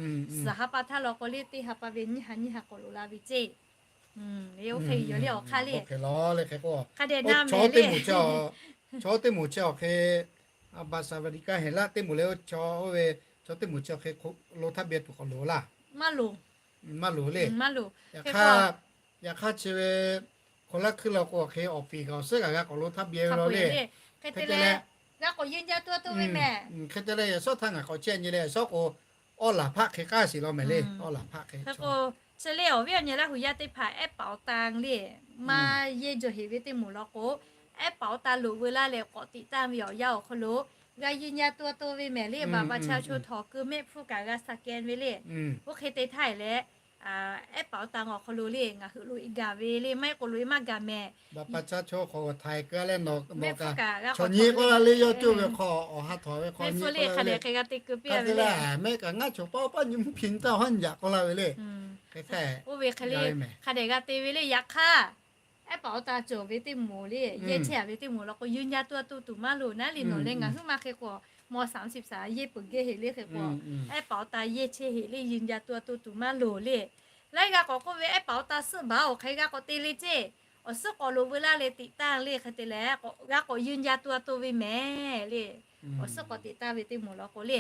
suhˍ ha pa htaˇ law k'o le teˇ ha pa ve nyiˇ ha nyiˇ ha k'awꞈ loꞈ la ve ceˇ. Oˇ hk'e yawˬ le awˬ hk'aˇ le, hk'e law le hk'e k'o, hk'a dehꞈ na mehˍ le. Chaw teˇ moˍ chi awˬ hk'e, บัตรสวัสดิการแห่งรัฐ teˇ moˍ leh oˇ chaw oˇ ve, chaw teˇ moˍ chi awˬ hk'e lo htaˇ biˇ tuˬ k'awꞈ loˍ laˇ. Maˇ loˍ. Maˇ loˍ le. Yaꞈ hk'aˇ, yaꁞ hk'aˇ chi ve คนละครึ่ง law k'o awˬ hk'e awˬ piˍ kaꞈ awˬ suhˉ kaꞈ g'a k'awꞈ lo htaˇ biˇ ve law le. Hk'e te leh, g'a k'awꞈ ยืนยันตัว to ve mehˍ. Hk'e te leh yaꞈ shawˉ htaˇ ngaˬ k'awꞈ chehˇ nyi leh yaꞈ shawˉ k'o, awˉ laˬ hpaˆ hk'e k'aˇ shiˍ law mehˍ le, awˉ laˬ hpaˆ hk'e. Hk'e k'o, chi le awˬ viˉ awˬ nyi Laˇ hu yaˇ teˇ hpaˍ แอปเป๋าตัง le, maˇ yehˇ jaw heˍ ve teˇ moˍ law k'o, แอปเป๋าตัง loꞈ veu laˇ leh k'awꞈ ติดตั้ง ve awˬ yanˇ awˬ hk'aw lo g'a ยืนยันตัว to ve mehˍ le, บัตรประชาชน htawnˍ keu mehˆ hpfuhˇ kaꞈ g'a สแกน ve le. Oˇ hk'e te htaˇ e leh, แอปเป๋าตัง awˬ hk'aw lo le ngaˬ hui loꞈ-e gaˬ ve le, maˇ heˆ k'o loꞈ-e maˇ gaˬ mehˍ. บัตรประชาชน hk'aw htaꞈ keu leh nawˬ kaꞈ chaw nyi k'oˆ la le, yawˇ coˇ ve hk'aw awˬ ha htawnˍ ve hk'aw nyi k'oˆ la ve le. Hk'e te leh mehˆ kaꞈ ngaˇ chaw paˇ paˇ nyi mvuhˇ hpi taˇ haˉ nyi yaꞈ k'oˆ la ve le. Hk'e te, oˇ ve hk'e le, hk'a dehꞈ g'a te ve le. Yaꞈ hk'aˇ แอปเป๋าตัง cawˬ ve teˇ moˍ le, yehˇ chehˇ ve teˇ moˍ law k'o ยืนยันตัว to tuˬ maˇ loˍ naˉ le. Nawˬ leh ngaˬ huiˉ maˇ hk'e k'o, mawˇ สามสิบสาม yehˇ peuˬ gehˇ heˍ le hk'e k'o, แอปเป๋าตัง yehˇ chehˇ heˍ le, ยืนยันตัว to tuˬ maˇ loˍ le. Laiˉ g'a k'awꞈ k'oˆ ve แอปเป๋าตัง suhˆ baˬ awˬ hk'e g'a k'awꞈ te le ceˇ. Awˬ suhˉ k'awꞈ loꞈ veu laˇ leh ติดตั้ง le hk'e te leh, g'a k'awꞈ ยืนยันตัว to ve mehˍ le. Awˬ suhˉ k'awꞈ ติดตั้ง ve teˇ moˍ law k'o le,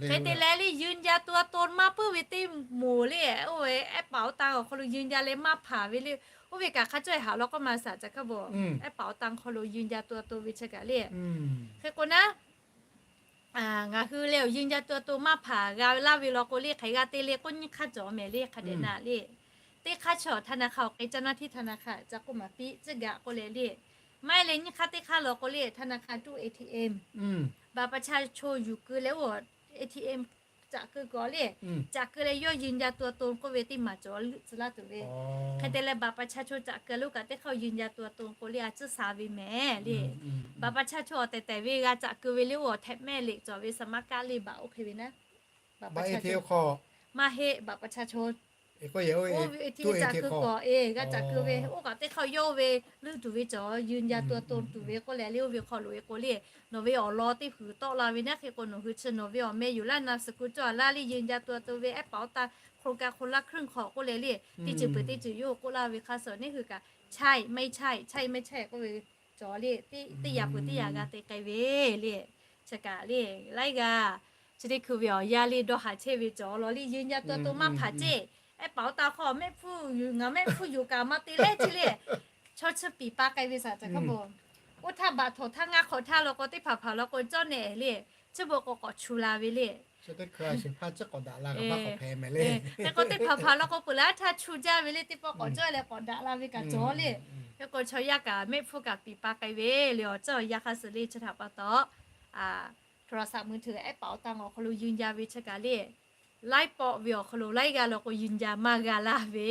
hk'e te leh le ยืนยันตัว to maˇ puiˉ ve teˇ moˍ le, oˇ ve แอปเป๋าตัง awˬ hk'aw lo ยืนยัน leh maˇ hpanˍ ve le. Oˇ ve kaꞈ hk'a cawˇ e haꞈ law k'oˆ ma saˍ caˬ hkaˇ bvuhꞈ, แอปเป๋าตัง hk'aw lo ยืนยันตัว to ve chi kaꞈ le. Hk'e k'o naˉ, ngaˬ hui leh awˬ ยืนยันตัว to maˇ hpanˍ g'a laˇ ve law k'o le, hk'e g'a te le k'oˆ nyiˇ hk'aˇ cawˬ mehˍ le hk'a dehꞈ na le. Teˇ hk'aˇ chaw ธนาคาร awˬ hk'e เจ้าหน้าที่ธนาคาร ca k'oˆ maˍ piˇ tcuhˉ gaꞈ k'oˆ leh le. Maˇ heˆ leh nyiˇ hk'aˇ teˇ hk'aˇ law k'o le ธนาคาร ตู้ เอทีเอ็ม บัตรประชาชน yuˬ keu leh oˇ เอทีเอ็ม caꞈ keu k'awꞈ le, caꞈ keu leh yawˇ ยืนยันตัว to k'oˆ ve teˇ maˬ cawˬ leuˆ tcuh laˇ tuˬ ve. Hk'e te leh บัตรประชาชน caꞈ keu leh oˇ kaꞈ teˇ hk'aˇ ยืนยันตัว to k'oˆ le a tcuhˉ sha ve mehˍ le. บัตรประชาชน awˬ tehˬ tehˬ ve g'a caꞈ keu ve le oˇ แท็บเล็ต cawˬ ve สมาร์ทการ์ด le baꞈ oˇ hk'e ve naˉ. Maˇ heˆ, บัตรประชาชน oˇ ve เอทีเอ็ม caꞈ keu k'awꞈ e g'a caꞈ keu ve oˇ kaꞈ teˇ hk'aˇ yawˇ ve leuˆ tuˬ ve cawˬ ยืนยันตัว to tuˬ ve k'oˆ leh le oˇ ve hk'aw loꞈ e k'o le. Nawˬ ve awˬ lawn teˇ hpaˍ tawˆ la ve naˉ hk'e k'o nawˬ hui chi nawˬ ve awˬ meh yoˬ laˇ na suhˍ ku cawˇ a laˇ le ยืนยันตัว to ve แอปเป๋าตัง โครงการคนละครึ่ง hk'aw k'oˆ leh le. Teˇ ceuˬ peuˬ teˇ ceuˬ yawˇ k'oˆ laˇ ve hk'a suhˍ neˇ hui kaꞈ ใช่ ไม่ใช่ ใช่ ไม่ใช่ k'oˆ ve cawˬ le. Teˇ yaꞈ peuˬ teˇ yaꞈ g'a te k'ai ve le. Chi kaꞈ le, laiˉ g'aˇ chi teˇ hkui ve awˬ yanˇ le dawˇ haˍ chehˇ ve cawˬ law le ยืนยันตัว to maˇ hpanˍ ceˇ. แอปเป๋าตัง hk'aw mehˆ hpfuhˇ yuˬ ngaˬ mehˆ hpfuhˇ yuˬ kaꞈ maˇ te leh chi le. Chaw chi piˍ pa k'ai ve saˍ caˬ hkaˇ bvuhꞈ. Oˇ htaˇ baꞈ htawnˍ htaˇ ngaˇ hk'awꞈ htaˇ law k'o teˇ hpaˍ hpaˍ law k'o cawˇ nehˬ le. Chi beuꞈ k'awꞈ k'awꞈ chu la ve le. Hk'e k'o teˇ hpaˍ hpaˍ law k'o peuˬ laˇ htaˇ chu jaˇ ve le, teˇ pawˆ k'awꞈ cawˇ leh k'awꞈ daꞈ la ve kaꞈ cawˬ le. Hk'e k'o chaw yaˇ kaꞈ mehˆ hpfuhˇ kaꞈ piˍ pa k'ai ve le. Awˬ ceuˬ awˬ yanˇ hk'a suhˍ le chi htaꞈ pa taw, a โทรศัพท์มือถือ แอปเป๋าตัง awˬ hk'aw lo ยืนยัน ve chi kaꞈ le, laiˉ pawˆ ve awˬ hk'aw lo laiˉ g'aˇ lo k'o ยืนยัน maˇ g'a laˇ ve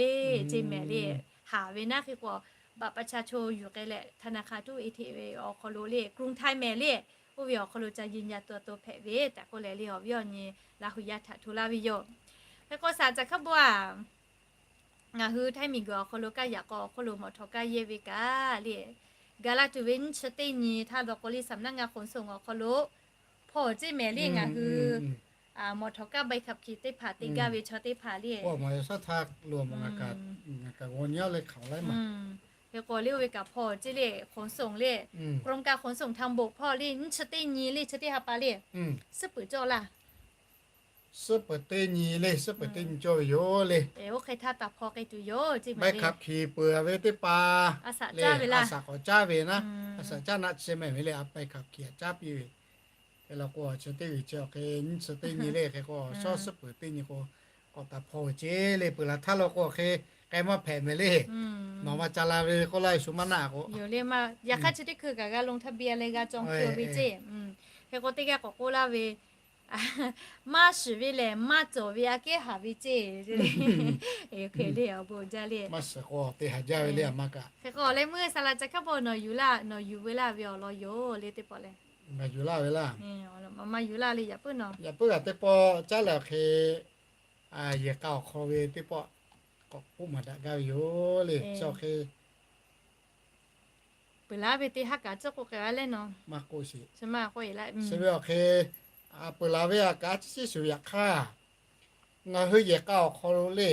ceˇ mehˍ le. Haˍ ve naˇ hk'e k'o, บัตรประชาชน yuˬ k'ai leh ธนาคาร tuˉ เอทีเอ็ม ve awˬ hk'aw lo le, กรุงไทย mehˍ le, oˇ ve awˬ hk'aw lo ca ยืนยันตัวตน hpehꞈ ve tehꞈ k'oˆ leh le, awˬ viˉ awˬ nyi Laˇ huˍ yaˇ htaꞈ hto laˇ ve yoˬ. Hk'e k'o shaˍ caꞈ hkaˉ bon a, ngaˬ hui ไทย miˬguiˬ awˬ hk'aw lo kaˇ yaꞈ k'aw awˬ hk'oˆ lo mawˬ htawˍ kaˇ yehˇ ve kaꞈ le, ga laˇ tuˬ ve nyiˇ chi teˇ nyi htaˇ dawˇ k'o le, สำนักงานขนส่ง awˬ hk'aw lo hpaw ceˇ mehˍ le. Ngaˬ hui mawˬ htawˍ kaˇ ใบขับขี่ teˇ hpaˍ te gaˇ ve chaw teˇ hpaˍ le, hk'e k'o le oˇ ve kaꞈ hpaw ceˇ le, ขนส่ง le, กรมการขนส่งทางบก hpawˇ le, nyiˇ chi teˇ nyi le, chi teˇ ha pa le, suhˉ peuˬ cawˇ laˇ. Suhˉ peuˬ teˇ nyi le, suhˉ peuˬ teˇ nyi cawˇ ve yoˬ le. Oˇ hk'e htaˇ taˍ hpaw k'ai tuˬ yoˬ ceˇ mehˍ le. ใบขับขี่ peuˬ ve teˇ pa le, a shaꞈ k'awꞈ caˇ ve naˇ, a shaꞈ caˇ naˆ chi mehˍ ve le, a ใบขับขี่ a caˇ piˇ ve. Hk'e la k'o chi teˇ g'uiˬ chi awˬ hk'e nyiˇ chi teˇ nyi le, hk'e k'o shawˉ suhˉ peuˬ teˇ nyi k'o, k'awꞈ taˍ hpaw ve ceˇ le. Peuˬ laˬ htaˇ la k'o awˬ hk'e k'ai maˇ hpehꞈ mehˍ le. Nawˬ ma ca la ve k'oˆ laˇ ve shu maˇ naˆ k'o, yaꞈ hk'aˇ chi teˇ hkui kaꞈ g'a ลงทะเบียน leh g'a caw hkui ve ceˇ. Hk'e k'o teˇ g'aˇ k'awꞈ k'oˆ laˇ ve, maˇ shiˍ ve lehˬ maˇ cawˬ ve aꞈ kehˉ haˍ ve ceˇ. Hk'e le awˬ bon jaˇ le, maˇ shiˍ k'o te haˍ jaˇ ve le, a ma kaꞈ. Hk'e k'o leh meuˇ saˍ laꞈ caꞈ hkaˉ bon nawˬ yuˬ laˇ, nawˬ yuˬ ve laˇ ve awˬ lawn yoˬ le teˇ pawˆ leh. Ngaˬ yuˬ laˇ ve laˇ. Maˇ yuˬ laˇ le, yaꞈ puiˉ nawˬ, yaꞈ puiˉ kaꞈ teˇ pawˆ caˉ leh awˬ hk'e, yehˬ k'a awˬ hk'aw ve teˇ pawˆ k'awꞈ k'oˆ maˍ daꞈ gaˇ ve yoˬ le. Chi awˬ hk'e peuˬ laˬ ve teˇ haˉ kaꞈ tcuhˉ k'oˆ k'ai a leh nawˬ, maˇ k'oˆ sheˍ. Chi ve awˬ hk'e, peuˬ laˬ ve a kaꞈ a ciˉ ciˉ shuˍ ve yaꞈ hk'aˇ, ngaˬ hui yehˬ k'a awˬ hk'aw lo le,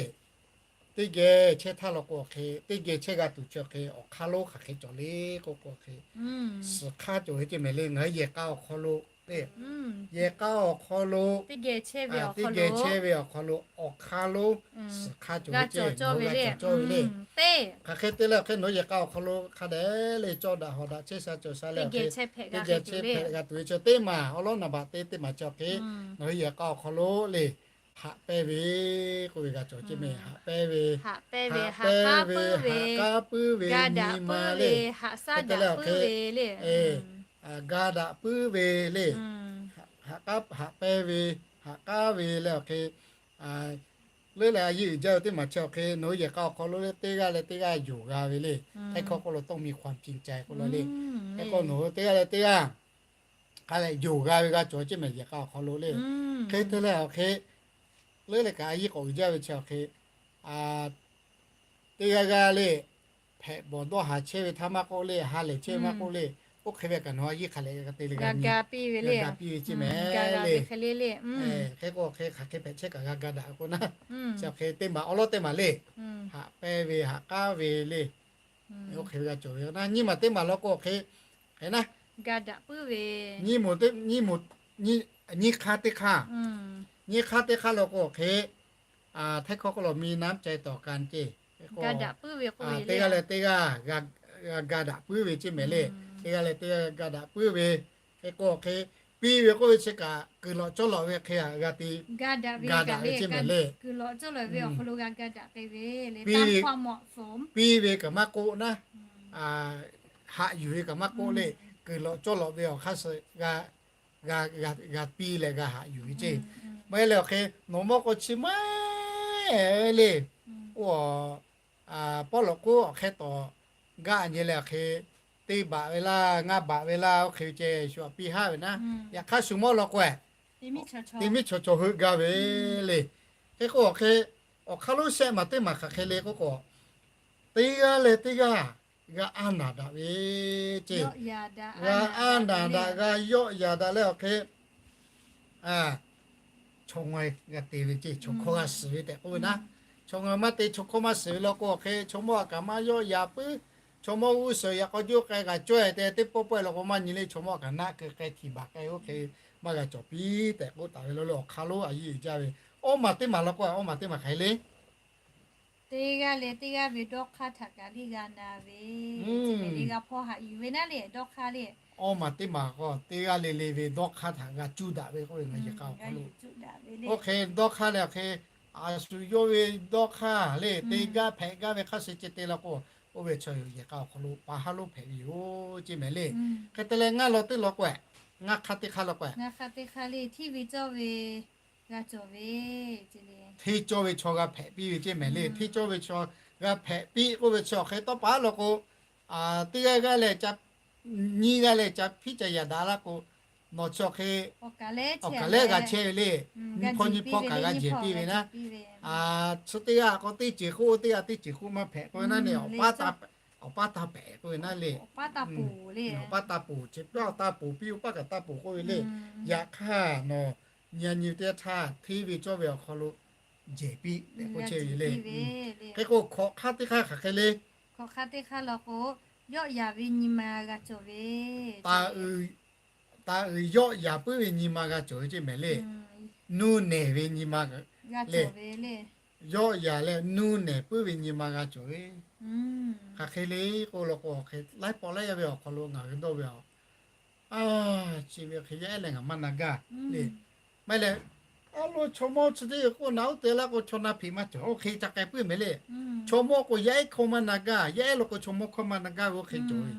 teˇ geh chehˇ htaˇ law k'o awˬ hk'e, teˇ geh chehˇ g'a tuˬ chi awˬ hk'e awˬ hk'aˇ lonˉ hk'aˬ hk'e cawˬ le k'oˆ k'o awˬ hk'e, suhˍ hk'aˇ cawˬ ve ceˇ mehˍ le. Ngaˬ hui yehˬ k'a awˬ hk'aw lo le, yehˬ k'a awˬ hk'aw lo teˇ geh chehˇ ve awˬ hk'aw lo awˬ hk'aˇ lonˉ suhˍ hk'aˇ cawˬ ve ceˇ, cawˬ cawˇ ve le. Hk'aˬ hk'e te leh awˬ hk'e nawˬ hui yehˬ k'a awˬ hk'aw lo hk'a dehꞈ le cawˇ daꞈ hawˍ daꞈ chehˇ sha cawˬ sha leh awˬ hk'e, teˇ geh chehˇ hpehꞈ g'a tuˬ ve chi teˇ maˬ awˬ lawˉ naˍ baꞈ te teˇ maˬ chi awˬ hk'e, nawˬ hui yehˬ k'a awˬ hk'aw lo le haꞈ pehnˇ ve k'oˆ ve g'a cawˬ ceˇ mehˍ. Haꞈ pehnˇ ve, haꞈ pehnˇ ve, haꞈ k'aˉ puiˉ ve, ga daꞈ puiˉ ve, haꞈ shaˉ daꞈ puiˉ ve le, ga daꞈ puiˉ ve le, haꞈ k'aˉ haꞈ pehnˇ ve, haꞈ k'aˉ ve leh awˬ hk'e, leuˉ leh a yeˇ uiˍ jaˇ ve teˇ maˬ chi awˬ hk'e nawˬ hui yehˬ k'a awˬ hk'aw lo le teˇ g'aˇ leh teˇ g'aˇ yonˍ g'a ve le. Htaiˇ hkawˇ k'oˆ lo ต้องมีความจริงใจ k'oˆ la le. Hk'e k'o nawˬ hui teˇ g'aˇ leh teˇ g'aˇ hk'a leh yonˍ g'a ve g'a cawˬ ceˇ mehˍ yehˬ k'a awˬ hk'aw lo le. Hk'e te leh awˬ hk'e, leuˉ leh kaꞈ a yeˇ k'awꞈ uiˍ jaˇ ve chi awˬ hk'e, teˇ g'aˇ g'aˇ le hpehꞈ bawˬ dawˇ haˍ chehˇ ve htaˇ maˇ k'oˆ le, ha lehˬ chehˇ ve maˇ k'oˆ le, oˇ hk'e ve kaꞈ nawˬ a yeˇ hk'a leh g'a te le g'a ga piˇ ve ceˇ mehˍ le. Hk'e k'o hk'e hk'aˬ hk'e hpehꞈ chehˇ kaꞈ g'a ga daꞈ ve k'o naˉ, chi awˬ hk'e teˇ maˬ awˬ lawˉ teˇ maˬ le, haꞈ pehnˇ ve, haꞈ k'aˉ ve le, oˇ hk'e ve g'a cawˬ ve naˉ. Nyiˇ maˬ teˇ maˬ law k'o awˬ hk'e, hk'e naˉ, ga daꞈ puiˉ ve, nyiˇ hk'aˇ teˇ hk'aˇ, nyiˇ hk'aˇ teˇ hk'aˇ law k'o awˬ hk'e, Htaiˇ hkawˇ k'oˆ lo มีน้ำใจต่อกัน ceˇ. Teˇ g'aˇ leh teˇ g'aˇ g'a ga daꞈ puiˉ ve ceˇ mehˍ le. Teˇ g'aˇ leh teˇ g'aˇ ga daꞈ puiˉ ve. Hk'e k'o hk'e, piˇ ve k'oˆ ve chi kaꞈ kuiˬ lawꞈ cawˇ lawꞈ ve hk'e a g'a te ga daꞈ ve ceˇ mehˍ le. Piˇ ve kaꞈ maˇ k'oˆ naˉ, haꞈ yuˬ ve kaꞈ maˇ k'oˆ le. Kuiˬ lawꞈ cawˇ lawꞈ ve awˬ hk'aˇ suh g'a piˇ leh g'a haꞈ yuˬ ve ceˇ. Maˇ heˆ leh awˬ hk'e nawˬ mawˇ k'o chi maˇ heˆ le. Oˇ, pawˆ lawꞈ k'oˆ awˬ hk'e tawˍ gaˇ nyi leh awˬ hk'e, teˇ baꞈ ve laˇ, ngaˇ baꞈ ve laˇ, oˇ hk'e ve ceh shu aꞈ piˇ haˉ ve naˉ. Yaꞈ hk'aˇ shu mawˇ law k'o, teˇ miˉ chaw chaw heuˆ gaˇ ve le. Hk'e k'o awˬ hk'e, awˬ hk'aˇ lonˉ shehˆ maˬ teˇ maˬ hk'aˬ hk'e le k'oˆ k'o, teˇ g'aˇ leh teˇ g'aˇ g'a anˇ naˍ daꞈ ve ceˇ. G'a anˇ naˍ daꞈ, g'a yawˆ yaꞈ daꞈ leh awˬ hk'e, chaw ngaw g'a te ve ceˇ, chaw hkawˇ g'a shiˍ ve tehꞈ k'oˆ ve naˉ. Chaw ngaw maˇ te, chaw hkawˇ maˇ shiˍ ve law k'o awˬ hk'e, chaw mawˇ a kaꞈ maˇ yawˆ yaꞈ puiˉ. Chaw mawˇ g'uˇ suhˍ yaꞈ k'aw juˇ k'ai g'a cawˇ e te teˇ pawˆ pawˆ e law k'o maˇ nyi le, chaw mawˇ a kaꞈ naˆ keu k'ai htiꞈ baˬ k'ai oˇ hk'e maˇ g'a cawˬ piˇ tehꞈ k'oˆ taˍ ve lo le. Awˬ hk'aˇ lonˉ a yeˇ uiˍ jaˇ ve, awˇ maˬ teˇ maˬ law k'o, awˇ maˬ teˇ maˬ hk'aˬ hk'e le. Teˇ g'aˇ leh teˇ g'aˇ ve dawˇ hk'aˇ htaꞈ kaꞈ liˇ g'a na ve, teˇ g'aˇ hpawˇ haꞈ yuˬ ve naˉ le dawˇ hk'aˇ le. Awˇ maˬ teˇ maˬ k'o teˇ g'aˇ le le ve dawˇ hk'aˇ htaꞈ g'a cuˇ daꞈ ve k'oˆ ve ngaˬ yehˬ k'a awˬ hk'aw lo. Oˇ hk'e dawˇ hk'aˇ leh awˬ hk'e, a shu yawˇ ve dawˇ hk'aˇ le teˇ g'aˇ hpehꞈ gaˇ ve hk'aˇ suh ceh te law k'o, oˇ ve chaw yehˬ k'a awˬ hk'aw lo pa haˉ lonˉ hpehꞈ ve yoˬ ceˇ mehˍ le. Hk'e te leh ngaˇ law teˇ law k'o, ngaˇ hk'aˇ teˇ hk'aˇ la k'o, hteˇ cawˇ ve chaw g'a hpehꞈ piˇ ve ceˇ mehˍ le. Hteˇ cawˇ ve chaw g'a hpehꞈ piˇ k'oˆ ve chi awˬ hk'e tawˇ pa law k'o, teˇ g'aˇ g'aˇ leh ca nyiˇ g'aˇ leh ca hpiˉ ca yaꞈ daꞈ la k'o, nawˬ chi awˬ hk'e awˬ kaˍ lehˉ g'a chehˇ ve le. Nyiˇ hpawˇ nyiˇ hpawˇ kaꞈ g'a jehˬ piˇ ve naˉ. Chi teˇ g'aˇ k'o teˇ ceuˬ k'oˆ, teˇ g'aˇ teˇ ceuˬ k'oˆ maˇ hpehꞈ k'oˆ ve naˉ le. Awˬ paˇ taˇ pehˍ k'oˆ ve naˉ le. Awˬ paˇ taˇ poˬ, chi awˬ paˇ taˇ poˬ piˇ, awˬ paˇ kaꞈ taˇ poˬ k'oˆ ve le. Yaꞈ hk'aˇ nawˬ nyi nyi teˇ htaˇ hteˇ ve cawˇ ve awˬ hk'aw lo jehˬ piˇ tehꞈ k'oˆ chehˇ ve le. Hk'e k'o hkawꞈ hk'aˇ teˇ hk'aˇ hk'aˬ hk'e le. Hkawꞈ hk'aˇ teˇ hk'aˇ law k'o, yawˆ yaˍ ve nyi ma g'a cawˬ ve, taˍ uiˍ yawˆ yaˍ puiˉ ve nyi ma g'a cawˬ ve ceˇ mehˍ le. Nuˇ nehˬ ve nyi ma le. Yawˆ yaˍ leh nuˇ nehˬ puiˉ ve nyi ma g'a cawˬ ve. Hk'aˬ hk'e le k'oˆ law k'o, hk'e laiˉ pawˆ laiˉ yaˇ ve awˬ hk'aw lo ngaˬ hui dawˇ ve a, chi ve hk'e yaˇ ehˉ leh ngaˬ maˇ na gaˇ le. Maˇ heˆ leh, a lo chaw mawˇ chi teˇ k'oˆ na uˉ te laˇ k'o, chaw na hpeꞈ maˇ cawˬ. Oˇ hk'e ca k'ai puiˉ mehˍ le. Chaw mawˇ k'o yaˇ ehˉ hk'aw maˇ na gaˇ, yaˇ ehˉ law k'o chaw mawˇ hkawˇ maˇ na gaˇ ve oˇ hk'e cawˬ ve.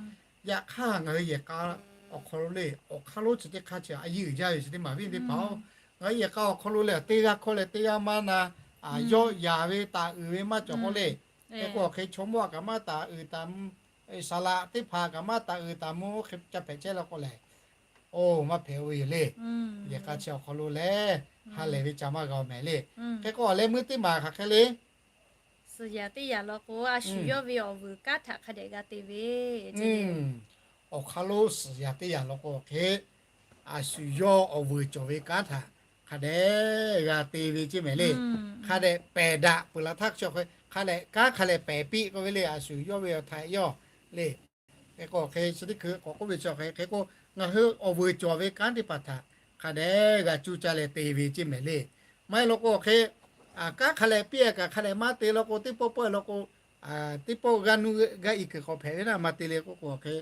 Yaꞈ hk'aˇ ngaˬ hui yehˬ k'a awˬ hk'aw lo le, awˬ hk'aˇ lonˉ chi teˇ hk'aˇ chi a yeˇ uiˍ jaˇ ve chi teˇ maˬ viˉ teˇ hpaˍ-oˬ, ngaˬ hui yehˬ k'a awˬ hk'aw lo lehˬ teˇ g'aˇ hkawˇ leh teˇ g'aˇ maˇ na, yawˆ yaˍ ve taˍ uiˍ ve maˇ cawˬ k'oˆ le. Hk'e k'o hk'e chaw mawˇ kaꞈ maˇ taˍ uiˍ taˍ mvuh, saˍ laꞈ teˇ hpaˍ kaꞈ maˇ taˍ uiˍ taˍ mvuh, oˇ hk'e ca hpehꞈ chehˇ law k'o lehˬ, oˇ maˇ hpehꞈ ve yoˬ le. Yehˬ k'a chi awˬ hk'aw lo lehˬ ha lehˬ ve ca maˇ g'a-oˬ mehˍ le. Hk'e k'o awˬ leh meuˇ teˇ maˬ hk'aˬ hk'e le. Suhˍ yaˍ teˇ yaˬ law k'o, a shu yawˇ ve awˬ vuiˬ kanˉ htaꞈ hk'a dehꞈ g'a te ve, awˬ hk'aˇ lonˉ suhˍ yaˍ teˇ yaˬ law k'o hk'e, a shu yawˇ awˬ vuiˬ cawˬ ve kanˉ htaꞈ hk'a dehꞈ g'a te ve ceˇ mehˍ le. Hk'a dehꞈ pehˬ daꞈ peuˬ la htaˇ chi awˬ hk'e hk'a dehꞈ kanˉ hk'a dehꞈ pehˬ piˇ k'oˆ ve le. A shu yawˇ ve awˬ htaiˍ yawˇ le. Hk'e k'o hk'e chi teˇ hkui k'awꞈ k'oˆ ve chi awˬ hk'e, hk'e k'o ngaˬ hui awˬ vuiˬ cawˬ ve kanˉ teˇ hpaˍ htaꞈ hk'a dehꞈ g'a cuˇ caˇ leh te ve ceˇ mehˍ le. Maˇ heˆ law k'o hk'e, kanˉ hk'a dehꞈ piˇ kaꞈ hk'a dehꞈ maˇ te law k'o, teˇ pawˆ pawˆ law k'o, teˇ pawˆ g'aˇ nuˇ g'aˇ i kuiˬ k'awꞈ hpehꞈ ve naˉ maˇ te le k'oˆ k'o hk'e,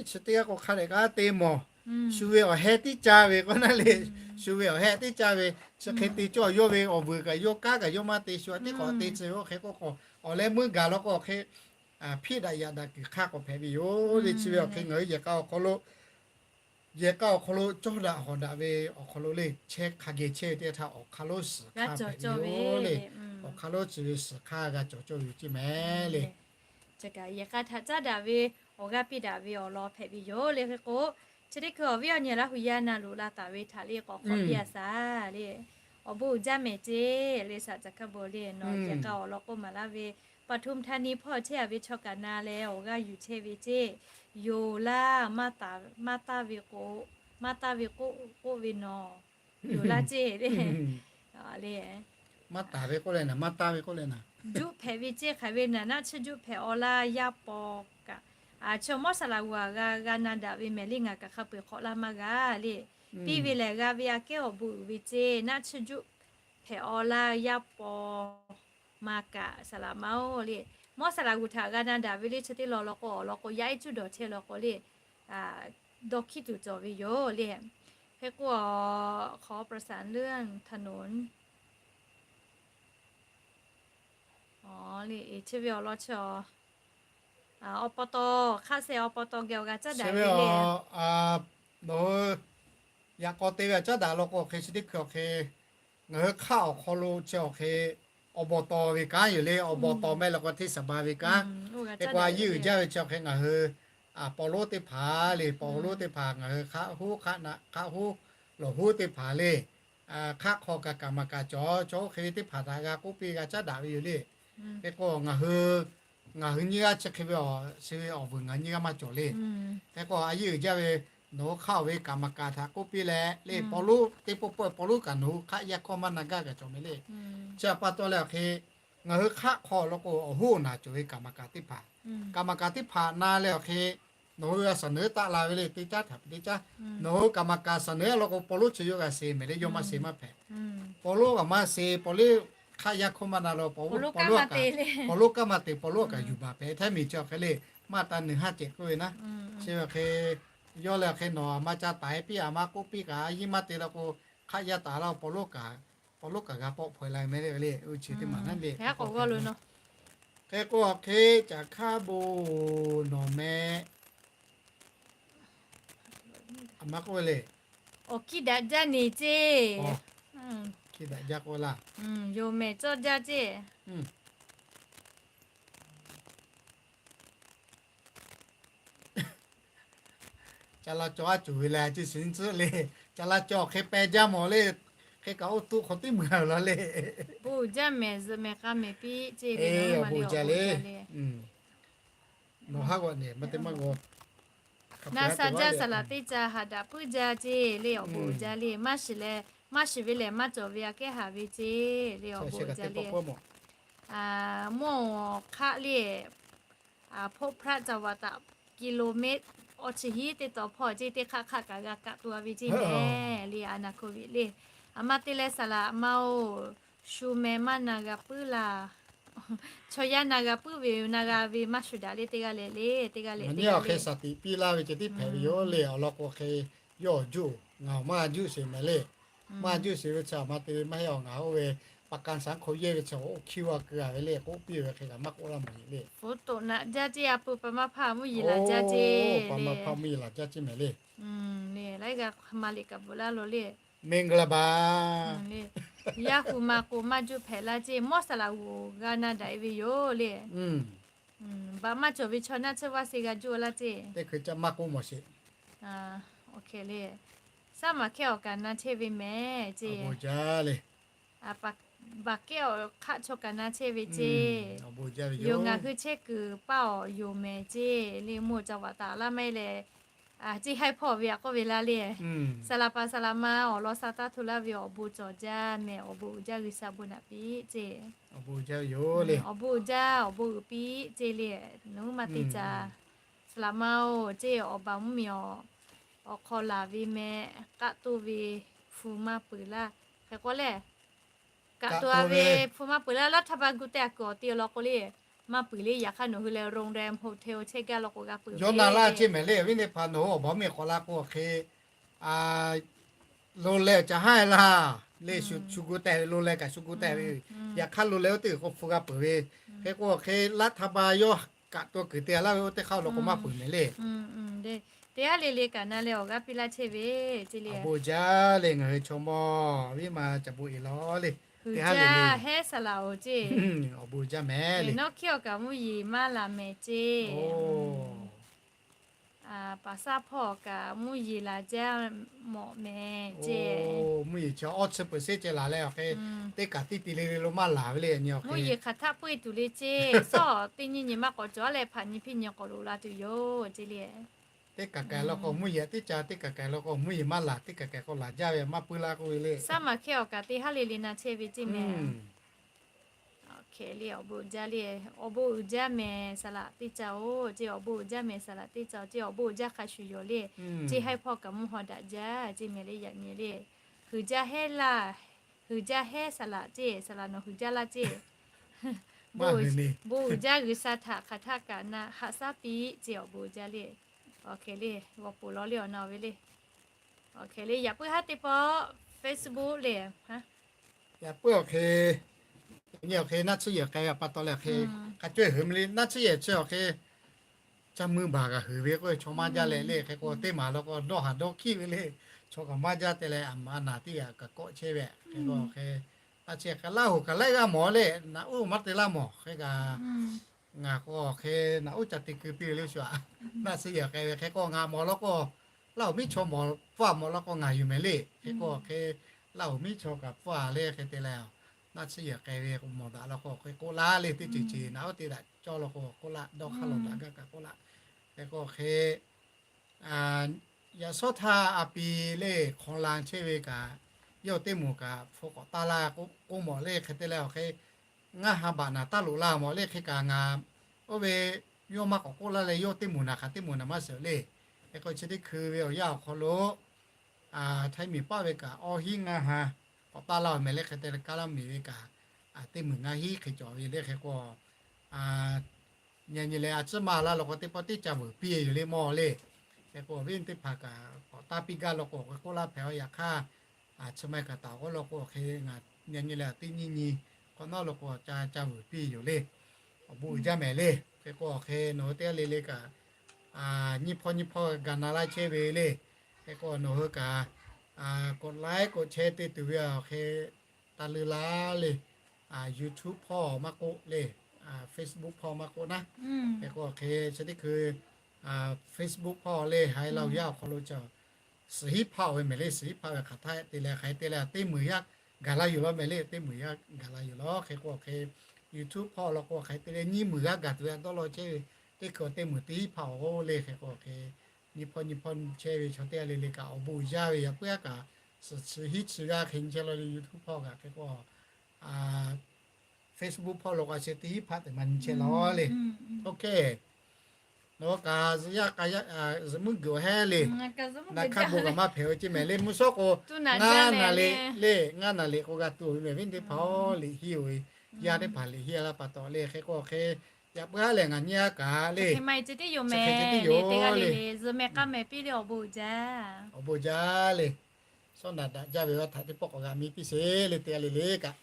chi teˇ g'aˇ k'o hk'a dehꞈ g'a te mawˬ. Shu ve awˬ heh tiˉ caˇ ve k'oˆ naˉ le. Shu ve awˬ heh tiˉ caˇ ve, chi hk'e te cawˇ yawˇ ve awˬ vuiˬ kaꞈ yawˇ kanˉ kaꞈ yawˇ maˇ te shu a tiˉ k'awꞈ te tcuh ve oˇ hk'e k'oˆ k'o, awˬ leh meuˇ gaˬ law k'o hk'e, hpiˇ daꞈ yaꞈ daꞈ kuiˬ hk'aˇ k'awꞈ hpehꞈ ve yoˬ le. Chi ve awˬ hk'e ngaˬ hui yehˬ k'a awˬ hk'aw lo yehˬ k'a awˬ hk'aw lo cawˇ daꞈ hawˍ daꞈ ve awˬ hk'aw lo le, chehˇ hk'a geh chehˇ ve teˇ htaˇ awˬ hk'aˇ lonˉ suhˍ hk'aˇ hpehꞈ ve yoˬ le. Awˬ hk'aˇ lonˉ chi ve suhˍ hk'aˇ g'a cawˬ cawˇ ve ceˇ mehˍ le. Chi kaꞈ yehˬ k'a htaꞈ caˉ daꞈ ve, awˬ g'aˇ piˇ daꞈ ve awˬ lawn hpehꞈ ve yoˬ le. Hk'e k'o, chi teˇ hkui awˬ viˉ awˬ nyi Laˇ hu yaˇ na loꞈ la taˍ ve htaꞈ le k'awꞈ hk'awꞈ piˇ a shaˍ le. Awˬ bon uiˍ jaˇ mehˍ ceˇ le. Shaˍ caˍ hkaˇ bon le nawˬ yehˬ k'a awˬ lawn k'oˆ maˍ laˇ ve, ปทุมธานี hpawˇ chehˇ a ve chaw kaꞈ na leh awˬ g'aˇ yuˬ chehˇ ve ceˇ. Yoˬ laˇ, maˇ taˍ ve k'o, maˇ taˍ ve k'oˆ ve nawˬ, yoˬ laˇ ceˇ le. Maˇ taˍ ve k'oˆ leh naˍ, maˇ taˍ ve k'oˆ leh naˍ, juˆ hpehꞈ ve ceˇ hk'aˬ ve naˍ, naˆ tsuhˇ juˆ hpehꞈ aw laˇ yaˇ paw kaꞈ, chi mawˇ saˍ laꞈ g'uiˬ g'a g'a na daꞈ ve mehˍ le. Ngaˬ kaꞈ hk'a peu-eˬ hk'awꞈ laˇ maˇ g'a le. Piˇ ve lehˬ g'a ve aꞈ kehˉ awˬ bon uiˍ ve ceˇ, naˆ tsuhˇ juˆ hpehꞈ aw laˇ yaˇ paw ma kaꞈ saˍ laꞈ ma-oˬ le. Mawˇ saˍ laꞈ g'uiˬ htaꞈ g'a na daꞈ ve le. Chi teˇ law law k'o awˬ lawn k'o yaˇ ehˉ cuˇ dawˬ chehˇ law k'o le, dawˇ hkiˉ tuˬ cawˬ ve yoˬ le. Hk'e k'o, ขอประสานเรื่องถนน le, chi ve awˬ lawn chi awˬ pa taw, hk'aˆ seh awˬ pa taw geh awˬ g'a caˉ daꞈ ve le. Nawˬ hui yaꞈ k'aw te ve a caˉ daꞈ law k'o hk'e chi teˇ hkui awˬ hk'e, ngaˬ hui hk'aˆ awˬ hk'aw lo chi awˬ hk'e awˬ baw taw ve kanˉ yoˬ le. Awˬ baw taw mehˆ law k'o hteˇ saˍ ba ve kanˉ. Hk'e k'o a yeˇ uiˍ jaˇ ve chi awˬ hk'e ngaˬ hui paw lonˉ teˇ hpaˍ le, paw lonˉ teˇ hpaˍ ngaˬ hui hk'aˆ huˉ hk'aˆ naˆ hk'aˆ huˉ lawˬ huˉ teˇ hpaˍ le, hk'aˆ hk'aw kaꞈ kaˍ maˍ kaˍ cawˬ, chaw oˇ hk'e ve teˇ hpaˍ htaꞈ g'a k'oˆ piˇ g'a caˉ daꞈ ve yoˬ le. Hk'e k'o ngaˬ hui, ngaˬ hui nyiˇ g'aˇ chi hk'e ve awˬ, chi ve awˬ vuiˬ ngaˬ nyiˇ g'aˇ maˇ cawˬ le. Hk'e k'o a yeˇ uiˍ jaˇ ve nawˬ hui hk'aˆ oˬ ve kaˍ maˍ kaˍ htaꞈ k'oˆ piˇ leh le, paw lonˉ teˇ pawˆ pawˆ paw lonˉ kaꞈ nawˬ hui hk'aˆ yaˇ hkawˇ maˇ na gaˇ kaꞈ cawˬ mehˍ le. Chi pa taw leh awˬ hk'e ngaˬ hui hk'aˆ hk'aw law k'o awˬ hoˉ awˬ naˬ cawˬ ve kaˍ maˍ kaˍ teˇ hpaˍ, kaˍ maˍ kaˍ teˇ hpaˍ na leh awˬ hk'e nawˬ hui a shaˍ nawˬ hui taˆ la ve le, teˇ caˉ htaꞈ teˇ caˉ, nawˬ hui kaˍ maˍ kaˍ shaˍ nawˬ hui a law k'o paw lonˉ chi yawˇ g'a se mehˍ le, yawˇ maˇ se maˇ hpehꞈ. Paw lonˉ kaꞈ maˇ se, paw lonˉ hk'aˆ yaˇ hkawˇ maˇ na la, paw lonˉ kaꞈ, paw lonˉ kaꞈ maˇ te, paw lonˉ kaꞈ maˇ te, paw lonˉ kaꞈ yuˬ baˬ hpehꞈ htaˇ miˬ chi awˬ hk'e le, maˇ ta nuˬ haˉ cehˬ k'oˆ ve naˉ. Chi awˬ hk'e yawˇ leh awˬ hk'e nawˬ a ma ca taiˍ piˇ a ma k'oˆ piˇ kaꞈ a yeˇ maˇ te law k'o, hk'aˆ yaˇ taˍ laˇ paw lonˉ kaꞈ, paw lonˉ kaꞈ g'a pawˆ hpaw la mehˍ le, le chi teˇ maˬ naˉ le. Hk'e k'o awˬ hk'e caꞈ hk'aˇ bon nawˬ meh A ma k'oˆ ve le. Awˬ hkiˇ daꞈ jaˇ neˬ ceˇ. Hkiˇ daꞈ jaˇ k'oˆ laˇ. Yonˍ mehˍ cawˇ jaˇ ceˇ. Ca la caw aˉ cuˬ ve leh, a ciˉ shiˍ tcuhˆ le. Ca la caw hk'e peh jaˇ mawˬ le. Hk'e kaꞈ oˇ tuˆ hk'aw tiˉ mui a laˬ le. Bon jaˇ mehˍ, zuhꞈ mehˍ k'a mehˍ piˇ ceˇ le. Awˬ bon jaˇ le. Nawˬ haˉ g'awꞈ nehˬ maˇ te maˇ g'aw. Na sha jaˇ saˍ laꞈ teˇ ca haꞈ daꞈ puiˉ jaˇ ceˇ le. Awˬ bon uiˍ jaˇ le. Maˇ shiˍ leh, maˇ shiˍ ve lehˬ maˇ cawˬ ve aꞈ kehˉ haˍ ve ceˇ le. Awˬ bon uiˍ jaˇ le. Mvuhˇ awˬ hk'aˆ le, hpoˆ hpraˆ ca vaꞈ taꞈ kilometer awˬ chi hiˉ teˇ taw hpawˇ ceˇ teˇ hk'aˆ hk'aˆ kaꞈ g'a kaꞈ to a ve ceˇ mehˍ le. A naˍ ko ve le. A ma te leh saˍ laꞈ ma oˬ, shu meh maˇ na g'a puiˉ laˇ. Chaw yaˇ na g'a puiˉ ve yoˬ, na g'a ve maˇ shuˍ daꞈ le. Teˇ g'aˇ leh le, teˇ g'aˇ leh teˇ g'aˇ le. Hk'e shaˍ tiꞈ piˇ laˇ ve ceh tiˉ hpehꞈ ve yoˬ le. Awˬ lawn k'o hk'e yawˇ awˬ juˇ, ngaˬ awˬ maˇ juˇ sheˍ mehˍ le. Maˇ juˇ sheˍ ve chi a ma te maˇ heˆ awˬ, ngaˬ oˇ ve ประกันสังคม yehˇ ve chi oˇ hkiˇ a keu a ve le k'oˆ piˇ ve hk'e kaꞈ maˇ k'oˆ laˇ mawˬ le. Photo naꞈ jaˇ ceˇ, a pu pa maˇ hpaˇ mvuhˇ yeˬ laˬ jaˇ ceˇ. Pa maˇ hpaˇ mvuhˇ yeˬ laˬ jaˇ ceˇ mehˍ le. Laiˉ g'a hk'aˬ ma liꞈ kaꞈ bvuhꞈ laˇ lo le. မင်္ဂလာပါ Yaˇ hu ma k'o maˇ juˇ hpehꞈ laˇ ceˇ. Mawˇ saˍ laꞈ g'oˍ g'a na daꞈ e ve yoˬ le. Baꞈ maˇ cawˬ ve chaw naˆ tsuhˇ vaˇ se g'a juˇ laˇ ceˇ. Teˇ hkui caˇ maˇ k'oˆ mawˬ sheˍ. Awˬ hk'e le. Saˉ maˬ hkehˇ awˬ kaꞈ na chehˇ ve mehˍ ceˇ. Baˬ kehˉ awˬ hk'aˆ chaw kaꞈ na chehˇ ve ceˇ. Yoˬ, ngaˬ hui chehˇ kuiˬ paˇ awˬ yoˬ mehˍ ceˇ le. Mvuhˇ ca vaꞈ taˍ laˇ maˇ heˆ leh, ceˇ haiˉ hpawˇ ve aꞈ k'oˆ ve laˇ le. Saˍ laꞈ paˍ saˍ laꞈ ma awˬ lawn sha taˇ hto laˇ ve awˬ bon cawˬ jaˇ mehˍ. Awˬ bon uiˍ jaˇ G'uiˬsha bon naꞈ piˇ ceˇ. Awˬ bon uiˍ jaˇ, awˬ bon uiˍ piˇ ceˇ le. Nawˬ hui maˇ te ca. Saˍ laꞈ ma oˬ ceˇ, awˬ baˬ mvuhˇmiˬ awˬ, awˬ hk'aw laˬ ve meh, kaˆ toˇ ve hpu maˇ peuˬ laˇ. Hk'e k'o lehˬ, kaˆ toˇ a ve hpu maˇ peuˬ laˇ. Laˇ htaˇ ba gu te a kuiˬ awˬ te awˬ lawn k'o le, maˇ peuˬ le. Yaꞈ hk'aˇ nawˬ hui leh โรงแรม hotel chehˇ gaˇ law k'o g'a peuˬ ve. Yawˇ na laˇ ceˇ mehˍ le. Viˉ teˇ hpaˍ nawˬ hui awˬ baˬ mvuhˇmiˬ k'awꞈ la k'o hk'e lo leh caˬ haˉ la le. Shu gu tehꞈ ve, lo leh kaꞈ shu gu tehꞈ ve. Yaꞈ hk'aˇ lo leh oˇ teˇ g'uiˬ k'o hpu g'a peuˬ ve. Hk'e k'o hk'e laˇ htaˇ ba yawˇ kaˆ toˇ kuiˬ te a laˇ ve oˇ teˇ hk'aˇ awˬ lawn k'o maˇ peuˬ mehˍ le. Te haˉ le le kaꞈ na leh awˬ g'aˇ piˇ laˇ chehˇ ve ceˇ le. Awˬ bon jaˇ le. Ngaˬ hui chaw mawˇ viˉ ma ca bon e law le. Huiˍ jaˇ hehˉ saˍ laꞈ oˬ ceˇ. Awˬ bon jaˇ mehˍ le. Nawˉ hkiˇ awˬ kaꞈ mvuhˇ yeˬ maˇ laˬ mehˍ ceˇ. Paˍ saˉ hpawˇ awˬ kaꞈ mvuhˇ yeˬ laˬ jaˇ mawˬ mehˍ ceˇ. Mvuhˇ yeˬ chi awˇ chi peuˬ sheˉ ceh laˬ leh awˬ hk'e, teˇ kaꞈ tiˇ ti le le lo maˇ laˬ ve le. Mvuhˇ yeˬ hk'aˬ htaˆ puiˉ tuˬ le ceˇ. Sawˉ teˇ nyi nyi maˇ k'awꞈ cawˬ leh hpaꞈ nyi hpiˇ nyi k'awꞈ loꞈ la tuˬ yoˬ ceˇ le. Teˇ kaꞈ kaˬ law k'o mvuhˇ yeˬ teˇ ca, teˇ kaꞈ kaˬ law k'o mvuhˇ yeˬ maˇ laˬ, teˇ kaꞈ kaˬ k'o laˬ jaˇ ve maˇ puiˉ laˇ k'oˆ ve le. Saˉ maˬ hkehˇ awˬ kaꞈ te haˉ le le na chehˇ ve ceˇ mehˍ. Hk'e le awˬ bon uiˍ jaˇ le. Awˬ bon uiˍ jaˇ mehˍ saˍ laꞈ teˇ ca oˬ ceˇ. Awˬ bon uiˍ jaˇ mehˍ saˍ laꞈ teˇ ca oˬ ceˇ. Awˬ bon uiˍ jaˇ hk'a shuˍ yoˬ le. Ceˇ haiˉ hpawˇ kaꞈ mvuhˇ haw daꞈ jaˇ ceˇ mehˍ le. Yaꞈ nyi le. Huiˍ jaˇ hehˉ laˇ, huiˍ jaˇ hehˉ saˍ laꞈ ceˇ. Saˍ laꞈ nawˬ huiˍ jaˇ laˇ ceˇ. Bon uiˍ jaˇ G'uiˬsha htaꞈ hk'aˬ htaˆ kaꞈ na haꞈ shaˉ piˇ ceˇ. Awˬ bon uiˍ jaˇ le. Awˬ hk'e le g'aw poˬ law le awˬ na ve le. Awˬ hk'e le yaꞈ puiˉ haˉ teˇ pawˆ Facebook le. Yaꞈ puiˉ awˬ hk'e, nyi awˬ hk'e naˆ tsuhˇ yehˬ k'ai ve pa taw leh awˬ hk'e, hk'a cawehˬ hui meh le naˆ tsuhˇ yehˬ chi awˬ hk'e, ca mui baˬ kaꞈ huiˍ ve k'oˆ ve chaw maˇ jaˇ leh le. Hk'e k'o teˇ maˬ law k'o dawˇ haˍ dawˇ hkiˆ ve le. Chaw kaꞈ maˇ jaˇ te leh a ma naˬ teˇ g'aˇ kaꞈ kawˆ chehˇ ve. Hk'e k'o hk'e a chi hk'e Laˇ huˍ kaꞈ laiˉ g'aˇ mawˬ le. Naꞈ uˉ maˇ te laˇ mawˬ. Hk'e kaꞈ ngaˬ k'o hk'e naꞈ uˉ ca te keu piˇ ve le shu aꞈ. Naˆ tsuhˇ yehˬ k'ai ve hk'e k'o ngaˬ mawˬ law k'o, Laˇ huˍ miˉ chaw mawˬ pfuhˇ a mawˬ law k'o ngaˬ yuˬ mehˍ le. Hk'e k'o hk'e Laˇ huˍ miˉ chaw kaꞈ pfuhˇ a le hk'e te leh, naˆ tsuhˇ yehˬ k'ai ve k'o mawˬ daꞈ law k'o hk'e k'oˆ laˇ le. Teˇ ceuˬ ceuˬ naꞈ uˉ te daꞈ cawˇ law k'o k'oˆ laˇ, dawˇ hk'aˇ law daꞈ gaˇ kaꞈ k'oˆ laˇ. Hk'e k'o hk'e yaꞈ shawˉ htaˇ a pi le hk'aw la chehˇ ve kaꞈ, yawˇ teˇ moˍ kaꞈ hpu k'awꞈ taˇ laˇ k'oˆ mawˬ le. Hk'e te leh awˬ hk'e ngaˇ ha baꞈ naˍ taˇ loꞈ la mawˬ le. Hk'e kaꞈ ngaˬ oˇ ve yawˇ maˇ k'awꞈ k'oˆ laˇ leh yawˇ teˇ moˍ naˍ hk'aˬ teˇ moˍ naˍ maˇ shiˍ le. Hk'e k'o chi teˇ hkui ve awˬ yanˇ awˬ hk'aw lo Htaiˇ miˬ paˆ ve kaꞈ awˇ hinˉ ngaˇ ha k'awꞈ taˇ laˇ mehˍ le. Hk'e te leh kaˇ laˇ miˬ ve kaꞈ teˇ moˍ ngaˇ hinˉ hk'e cawˬ ve le. Hk'e k'o nyi nyi leh a tcuhˉ maˇ laˇ law k'o teˇ pawˆ teˇ ca vuiˬ piˇ yoˬ le mawˬ le. Hk'e k'o awˬ viˉ teˇ hpaˍ kaꞈ k'awꞈ taˇ piˇ gaˇ law k'o hk'e k'oˆ laˇ hpehꞈ a. Yaꞈ hk'aˇ a chi ma kaꞈ taˍ k'oˆ law k'o hk'e ngaˬ nyi nyi leh teˇ nyi nyi hk'awꞈ nawˉ law k'o ca ca vuiˬ piˇ yoˬ le. Awˬ bon uiˍ jaˇ mehˍ le. Hk'e k'o awˬ hk'e nawˬ hui teˇ g'aˇ le le kaꞈ nyiˇ hpawˇ nyiˇ hpawˇ ga na laˇ chehˇ ve le. Hk'e k'o nawˬ hui kaꞈ กดไลค์ กดแชร์ te tuˬ ve awˬ hk'e taˇ leuˉ laˇ le. YouTube hpawˇ maˇ k'oˆ le, Facebook hpawˇ maˇ k'oˆ naˉ. Hk'e k'o awˬ hk'e chi teˇ hkui Facebook hpawˇ le, Haiˬ Laˇ Huˍ yaˇ awˬ hk'aw lo cawˬ suhˍ hiˉ hpaˆ-oˬ ve mehˍ le. Suhˍ hiˉ hpaˆ ve hk'aˬ htaˇ te leh hk'aˬ hk'e te leh teˇ meunˍ yaˇ gaˬ la yuˬ law mehˍ le. Teˇ meunˍ yaˇ gaˬ la yuˬ law. Hk'e k'o awˬ hk'e YouTube hpawˇ law k'o hk'aˬ hk'e te leh nyiˇ meunˍ g'aˇ gaˬ tuˬ ve a dawˇ law chehˇ ve teˇ hkui teˇ meunˍ teˇ hiˉ hpaˆ-oˬ le. Hk'e k'o awˬ hk'e nyiˇ hpawˇ nyiˇ hpawˇ chehˇ ve chaw teˇ g'aˇ le le kaꞈ awˬ bon uiˍ jaˇ ve. Yaꞈ puiˉ aˉ kaꞈ suhˍ chi hiˉ chi g'aˇ hk'e nyi chehˇ law le. YouTube hpawˇ kaꞈ hk'e k'o Facebook hpawˇ lo k'o chi teˇ hiˉ hpaˆ teꞈ ma nyi chehˇ law le. Oˇ hk'e nawˬ hui kaꞈ zuhꞈ yaˇ k'a zuhꞈ meuˇ g'uiˬ awˬ heˉ le. Naˍ hkaˇ bon kaꞈ maˇ hpehꞈ ve ceˇ mehˍ le. Mvuhˇ shawˉ k'o ngaˇ naˍ liꞈ le, ngaˇ naˍ liꞈ k'o g'a tuˬ ve mehˍ viˉ teˇ hpaˍ-oˬ, liꞈ hiˉ-oˬ ve, yaˇ teˇ hpaˍ liꞈ hiˉ a laˇ pa taw le. Hk'e k'o hk'e yaꞈ puiˉ aˉ lehˬ ngaˬ nyi a kaꞈ le, chi hk'e te tiˉ yoˬ le, zuhꞈ mehˍ k'aˇ mehˍ piˇ le awˬ bon uiˍ jaˇ, awˬ bon jaˇ le. Sawˉ naꞈ daꞈ jaˇ ve a htaꞈ teˇ pawˆ k'awꞈ g'a mi piˇ sheˍ le, te a le le kaꞈ